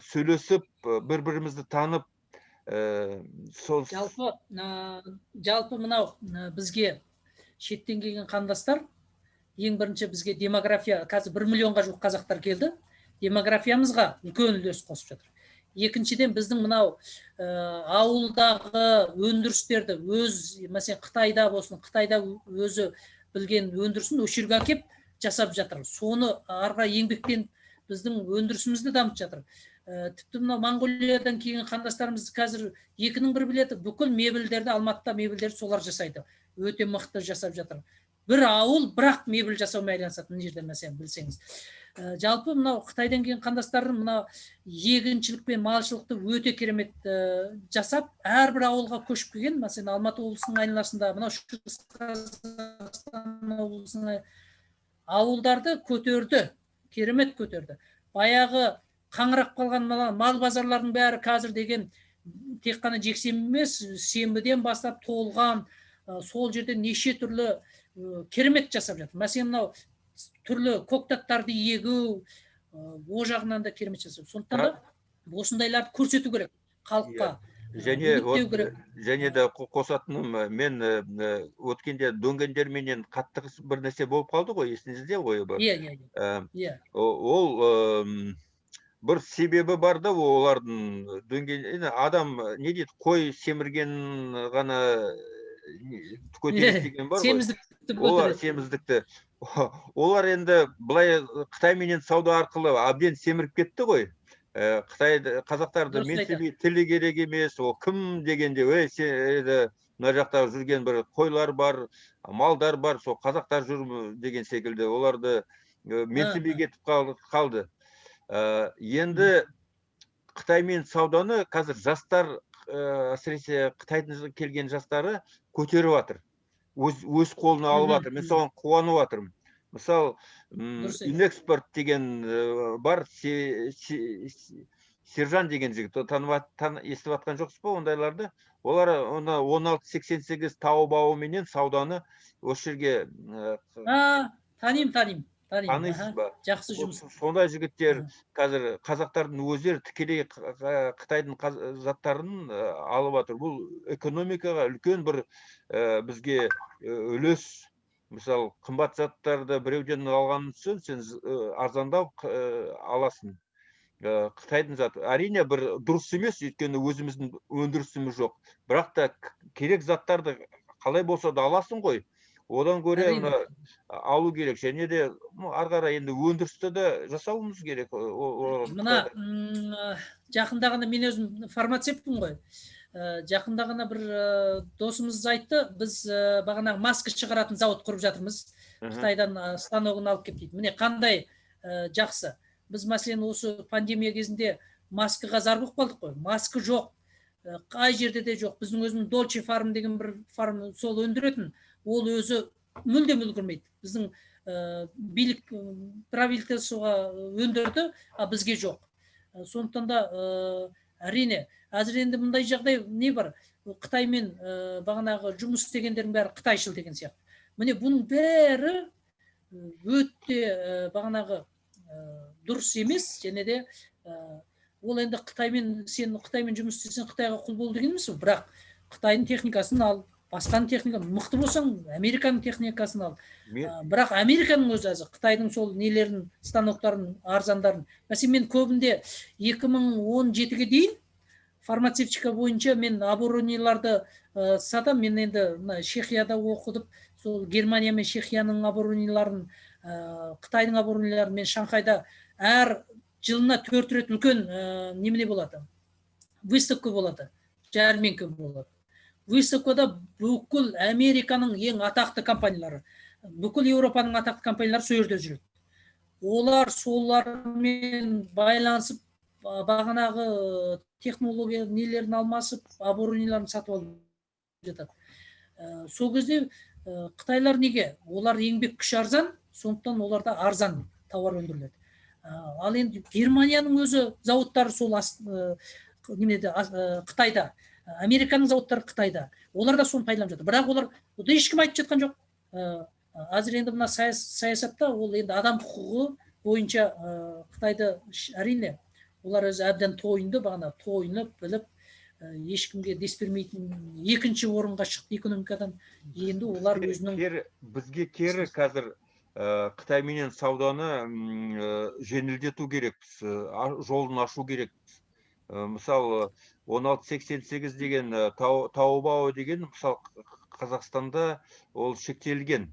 сөйлесіп, бір-бірімізді танып, сол Жалпы мынау, бізге шеттен келген қандастар, ең бірінші бізге демография, қазір 1 миллионға жуық қазақтар келді, демографиямызға үлкен үлес қосып жатыр. Екіншіден, біздің мынау, ауылдағы өндірістерді өз, мәселен, Қытайда болсын, Қытайда өзі білген өндірісін осы жерге әкеп жасап жатыр. Соны ары қарай еңбектен біздің өндірісімізді дамытып жатыр. Тіпті мынау Моңғолиядан келген қандастарымыз қазір екінің бірі біледі, бүкіл мебельдерді, Алматыда мебельдерді солар жасайды. Өте мықты жасап жатыр. Бір ауыл бірақ мебель жасаумен айналысады мына жерде, мәселен, білсеңіз. Жалпы мынау Қытайдан келген қандастардың мынау егіншілік пен малшылықты өте керемет жасап, әрбір ауылға көшіп келген, мәселен, Алматы облысының айналасында, мынау Шығыс Қазақстан облысының ауылдарды көтерді, керемет көтерді. Баяғы қаңырап қалған мал базарлардың бәрі қазір деген тек қана жексенбі емес, сенбіден бастап толған, сол жерде неше түрлі керемет жасап жатыр. Мәселен, мынау түрлі көктаттарды егу, о жағынан да керемет жасап. Сондықтан да осындайларды көрсету керек халыққа. Үгіттеу керек. Және де қосатыным, мен өткенде дүнгендерменен қатты бір нәрсе болып қалды ғой, есіңізде ғой бір. Иә, иә, иә. Ол, бір себебі бар да олардың дүнген, енді адам не дейді, қой семірген ғана көтереді деген бар ғой. Семіздік Семіздікті Олар көтереді. Семіздікті. Олар енді былай Қытайменен сауда арқылы әбден семіріп кетті ғой. Қытай қазақтарды Дұрыс айтады. Менсінбей, тілі керек емес, ол кім дегенде, ей, сен мына жақта жүрген бір қойлар бар, малдар бар, сол қазақтар жүр деген секілді оларды менсінбей кетіп қалды. Енді Қытаймен сауданы қазір жастар, әсіресе Қытайдың келген жастары көтеріп жатыр. Өз қолына алып жатыр. Мен соған қуанып жатырмын. Мысал, Дұрыс. Инэкспорт деген бар, Сержан деген жігіт, танып естіп жатқан жоқсыз ба ондайларды? Олар оны 1688 Таобаоменен сауданы осы жерге Танимын, танимын, танимын. Танисыз ба? Жақсы жұмыс. Сондай жігіттер қазір қазақтардың өздері тікелей Қытайдың заттарын алып жатыр. Бұл экономикаға үлкен бір бізге үлес. Мысалы, қымбат заттарды біреуден алған соң сен арзандау аласың. Қытайдың заты әрине бір дұрыс емес, өйткені өзіміздің өндірісіміз жоқ. Бірақ та керек заттарды қалай болса да аласың ғой. Одан гөрі мына алу керек. Және де ары қарай енді өндірісті де жасауымыз керек. Мына жақында ғана мен өзім фармацевтпін ғой. Жақында ғана бір досымыз айтты, біз бағанағы маска шығаратын зауыт құрып жатырмыз. Қытайдан станогын алып келіп дейді. Міне қандай жақсы. Біз мәселен осы пандемия кезінде маскаға зар болып қалдық қой. Маска жоқ. Қай жерде де жоқ. Біздің өзіміз Дольче Фарм деген бір фарм сол өндіретін. Ол өзі мүлдем үлгермейді. Біздің билік, правительствоға өндірді, а бізге жоқ. Сондықтан да әрине, әзір енді мындай жағдай не бар? Қытаймен бағанағы жұмыс істегендердің бәрі қытайшыл деген сияқты. Міне бұның бәрі өте бағанағы дұрыс емес, және де ол енді Қытаймен, сен Қытаймен жұмыс істесең Қытайға құл бол деген емес, бірақ Қытайдың техникасын ал, басқаның техника, мықты болсаң Американың техникасын ал. Бірақ Американың өзі әзір Қытайдың сол нелерін, станоктарын, арзандарын. Мәселен, мен көбінде 2017-ге дейін фармацевтика бойынша мен оборудованиеларды сатамын. Мен енді мына Чехияда оқыдым, сол Германия мен Чехияның оборудованиеларын, Қытайдың оборудованиеларын мен Шанхайда әр жылына 4 рет үлкен немене болады, выставка болады, жәрмеңке болады. Выставкада бүкіл Американың ең атақты компаниялары, бүкіл Еуропаның атақты компаниялары сол жерде жүреді. Олар солармен байланысып, бағанағы технология нелерін алмасып, оборудованиеларын сатып алып жатады. Сол кезде қытайлар неге? Олар еңбек күші арзан, сондықтан оларда арзан тауар өндіріледі. Ал енді Германияның өзі зауыттары сол неменеде, Қытайда, Американың зауыттары Қытайда. Олар да соны пайдаланып жатыр. Бірақ олар, онда ешкім айтып жатқан жоқ. Қазір енді мына саясатта ол енді адам құқығы бойынша, Қытайды әрине олар өзі әбден тойынды, бағана тойынып біліп, ешкімге дес бермейтін екінші орынға шықты экономикадан. Енді олар өзінің Бізге кері қазір Қытайменен сауданы жеңілдету керекпіз, жолын ашу керекпіз. Мысалы, 1688 деген, Таобао деген, мысалы, Қазақстанда ол шектелген.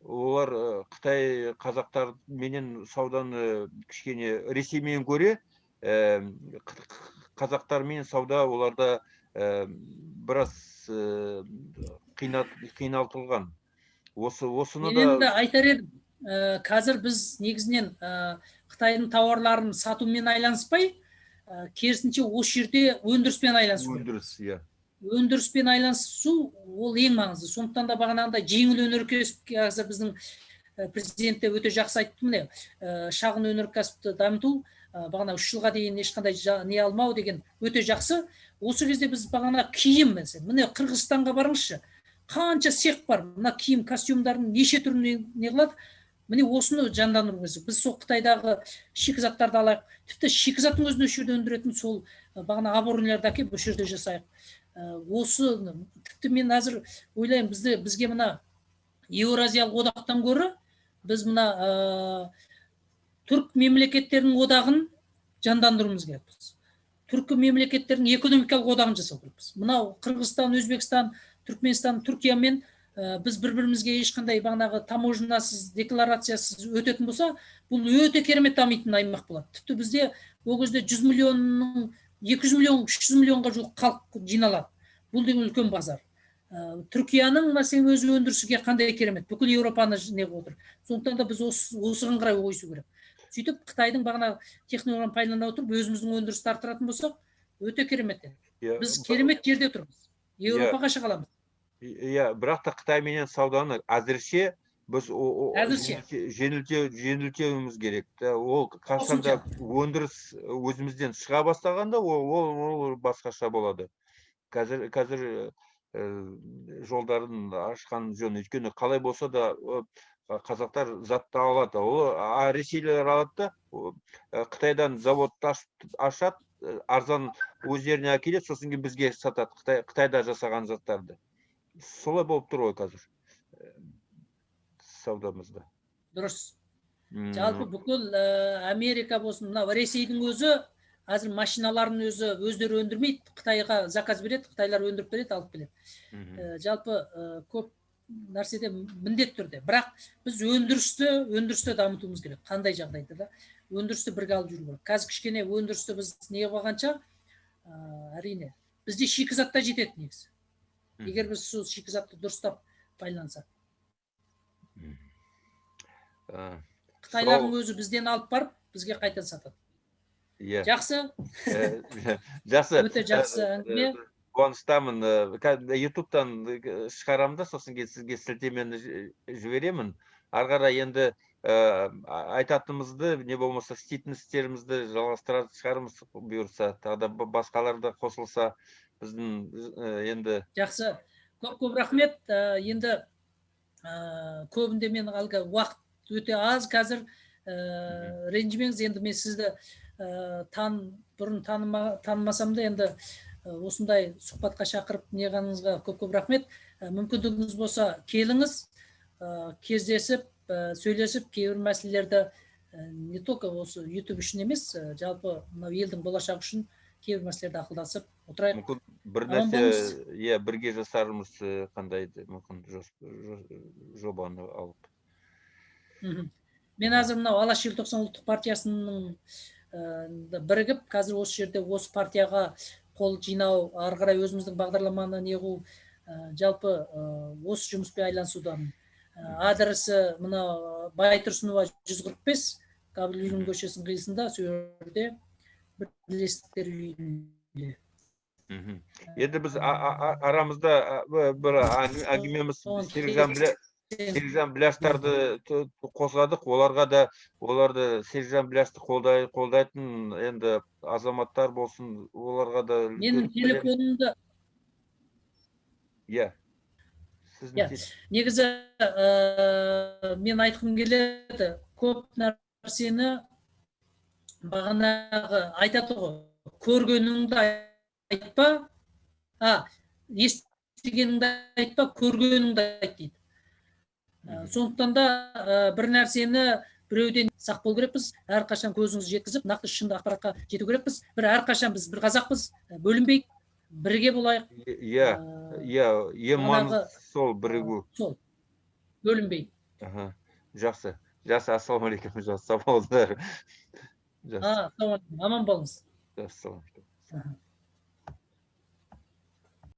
Олар Қытай қазақтар менен сауданы кішкене Ресеймен көре, қазақтармен сауда оларда біраз қиналтылған. Осыны Мен енді да айтар едім, қазір біз негізінен Қытайдың тауарларын сатумен айланыспай, керісінше осы жерде өндіріспен айланысу керек. Өндіріс, иә. Өндіріспен айланысу ол ең маңызды. Сондықтан да бағанағыдай жеңіл өнеркәсіп қазір біздің президент те өте жақсы айтты, міне, шағын өнеркәсіпті дамыту, бағана 3 жылға дейін ешқандай не алмау деген өте жақсы. Осы кезде біз бағана киім, мәселен, міне Қырғызстанға барыңызшы, қанша цех бар, мына киім костюмдардың неше түрін не қылады. Міне осыны жандандыру керек. Біз сол Қытайдағы шикізаттарды алайық, тіпті шикізаттың өзін осы жерде өндіретін сол бағана оборудованиелерді әкеліп осы жерде жасайық. Осы тіпті мен қазір ойлаймын, бізге мына Еуразиялық одақтан гөрі біз мына түрк мемлекеттерінің одағын жандандыруымыз керекпіз. Түркі мемлекеттерінің экономикалық одағын жасау керекпіз. Мынау Қырғызстан, Өзбекстан, Түркменстан, Түркиямен Біз бір бірімізге ешқандай бағанағы таможнясыз, декларациясыз өтетін болса, бұл өте керемет дамитын аймақ болады. Тіпті бізде ол кезде 100 миллионның 200 миллион, 300 миллионға жуық халық жиналады. Бұл деген үлкен базар. Түркияның, мәселен, өз өндірісі қандай керемет, бүкіл Еуропаны не қылып отыр. Сондықтан да біз осыған қарай ойысу керек. Сөйтіп қытайдың бағана технологияны пайдалана отырып, өзіміздің өндірісті арттыратын болсақ, өте керемет. Біз керемет жерде тұрмыз, Еуропаға шыға аламыз. Иә, бірақ та Қытайменен сауданы әзірше біз Әзірше. жеңілтеуіміз керек та. Ол қашанда өндіріс өзімізден шыға бастағанда, ол басқаша болады. Қазір жолдарын ашқан жөн, өйткені қалай болса да қазақтар затты алады, ол ресейлер алады да, Қытайдан завод ашады, арзан өздеріне әкеледі, сосын кейін бізге сатады Қытайда жасаған заттарды. Солай болып тұр ғой қазір саудамызда. Дұрыс. Жалпы бүкіл Америка болсын, мына Ресейдің өзі қазір машиналарын өзі өздері өндірмейді, Қытайға заказ береді, қытайлар өндіріп береді, алып келеді. Жалпы көп нәрседе міндетті түрде, бірақ біз өндірісті дамытуымыз керек. Қандай жағдайда да өндірісті бірге алып жүру керек. Қазір кішкене өндірісті біз не қылғанша, әрине, бізде шикізат та жетеді негізі, егер біз сол шикізатты дұрыстап пайдалансақ. Қытайлардың өзі бізден алып барып, бізге қайта сатады. Жақсы. Жақсы. Өте жақсы әңгіме. Қуаныштамын. Ютубтан шығарамын да, сосын кейін сізге сілтемені жіберемін. Ары қарай енді айтатынымызды, не болмаса істейтін істерімізді жалғастыратын шығармыз, бұйырса. Тағы да басқалар да қосылса, біздің енді. Жақсы, көп көп рахмет. Енді көбінде мен әлгі уақыт өте аз қазір, ренжімеңіз. Енді мен сізді бұрын танымасам да, енді осындай сұхбатқа шақырып неғаныңызға көп көп рахмет. Мүмкіндігіңіз болса, келіңіз, кездесіп, сөйлесіп, кейбір мәселелерді, не только осы YouTube үшін емес, жалпы мынау елдің болашағы үшін кейбір мәселелерді ақылдасып отырайық. Мүмкін, бір Аман нәрсе болыңыз. Иә, бірге жасармыз, қандай да мүмкін жобаны алып. Мен қазір мынау «Алаш желтоқсан» ұлттық партиясының бірігіп, қазір осы жерде осы партияға қол жинау, ары қарай өзіміздің бағдарламаны неғу, жалпы осы жұмыспен айланысудамын. Адресі мына Байтұрсынова 145, Габдуллин көшесінің қиылысында, сол жерде, бірлестіктер үйінде. Енді біз арамызда бір әңгімеміз Соны Серікжан Біләштарды қозғадық. Оларға да, оларды, Серікжан Біләшті қолдайтын енді азаматтар болсын, оларға да үлкен Менің сәлем. телефонымды Иә. Сіздің Иә. Негізі мен айтқым келеді, көп нәрсені бағанағы айтады ғой, көргеніңді айтпа, естігеніңді айтпа, көргеніңді айт дейді. Сондықтан да бір нәрсені біреуден сақ болу керекпіз, әрқашан көзіңізді жеткізіп, нақты шынды ақпаратқа жету керекпіз. Бір әрқашан біз бір қазақпыз, бөлінбейік, бірге болайық. Иә, иә, ең маңыздысы сол бірігу. Сол бөлінбей. Аха, жақсы, жақсы, ассалаумағалейкум, жақсы, сау болыңыздар. Жақсы. Ассалаумағалейкум, аман болыңыз. Жақсы, ассалаумағалейкум. Аха.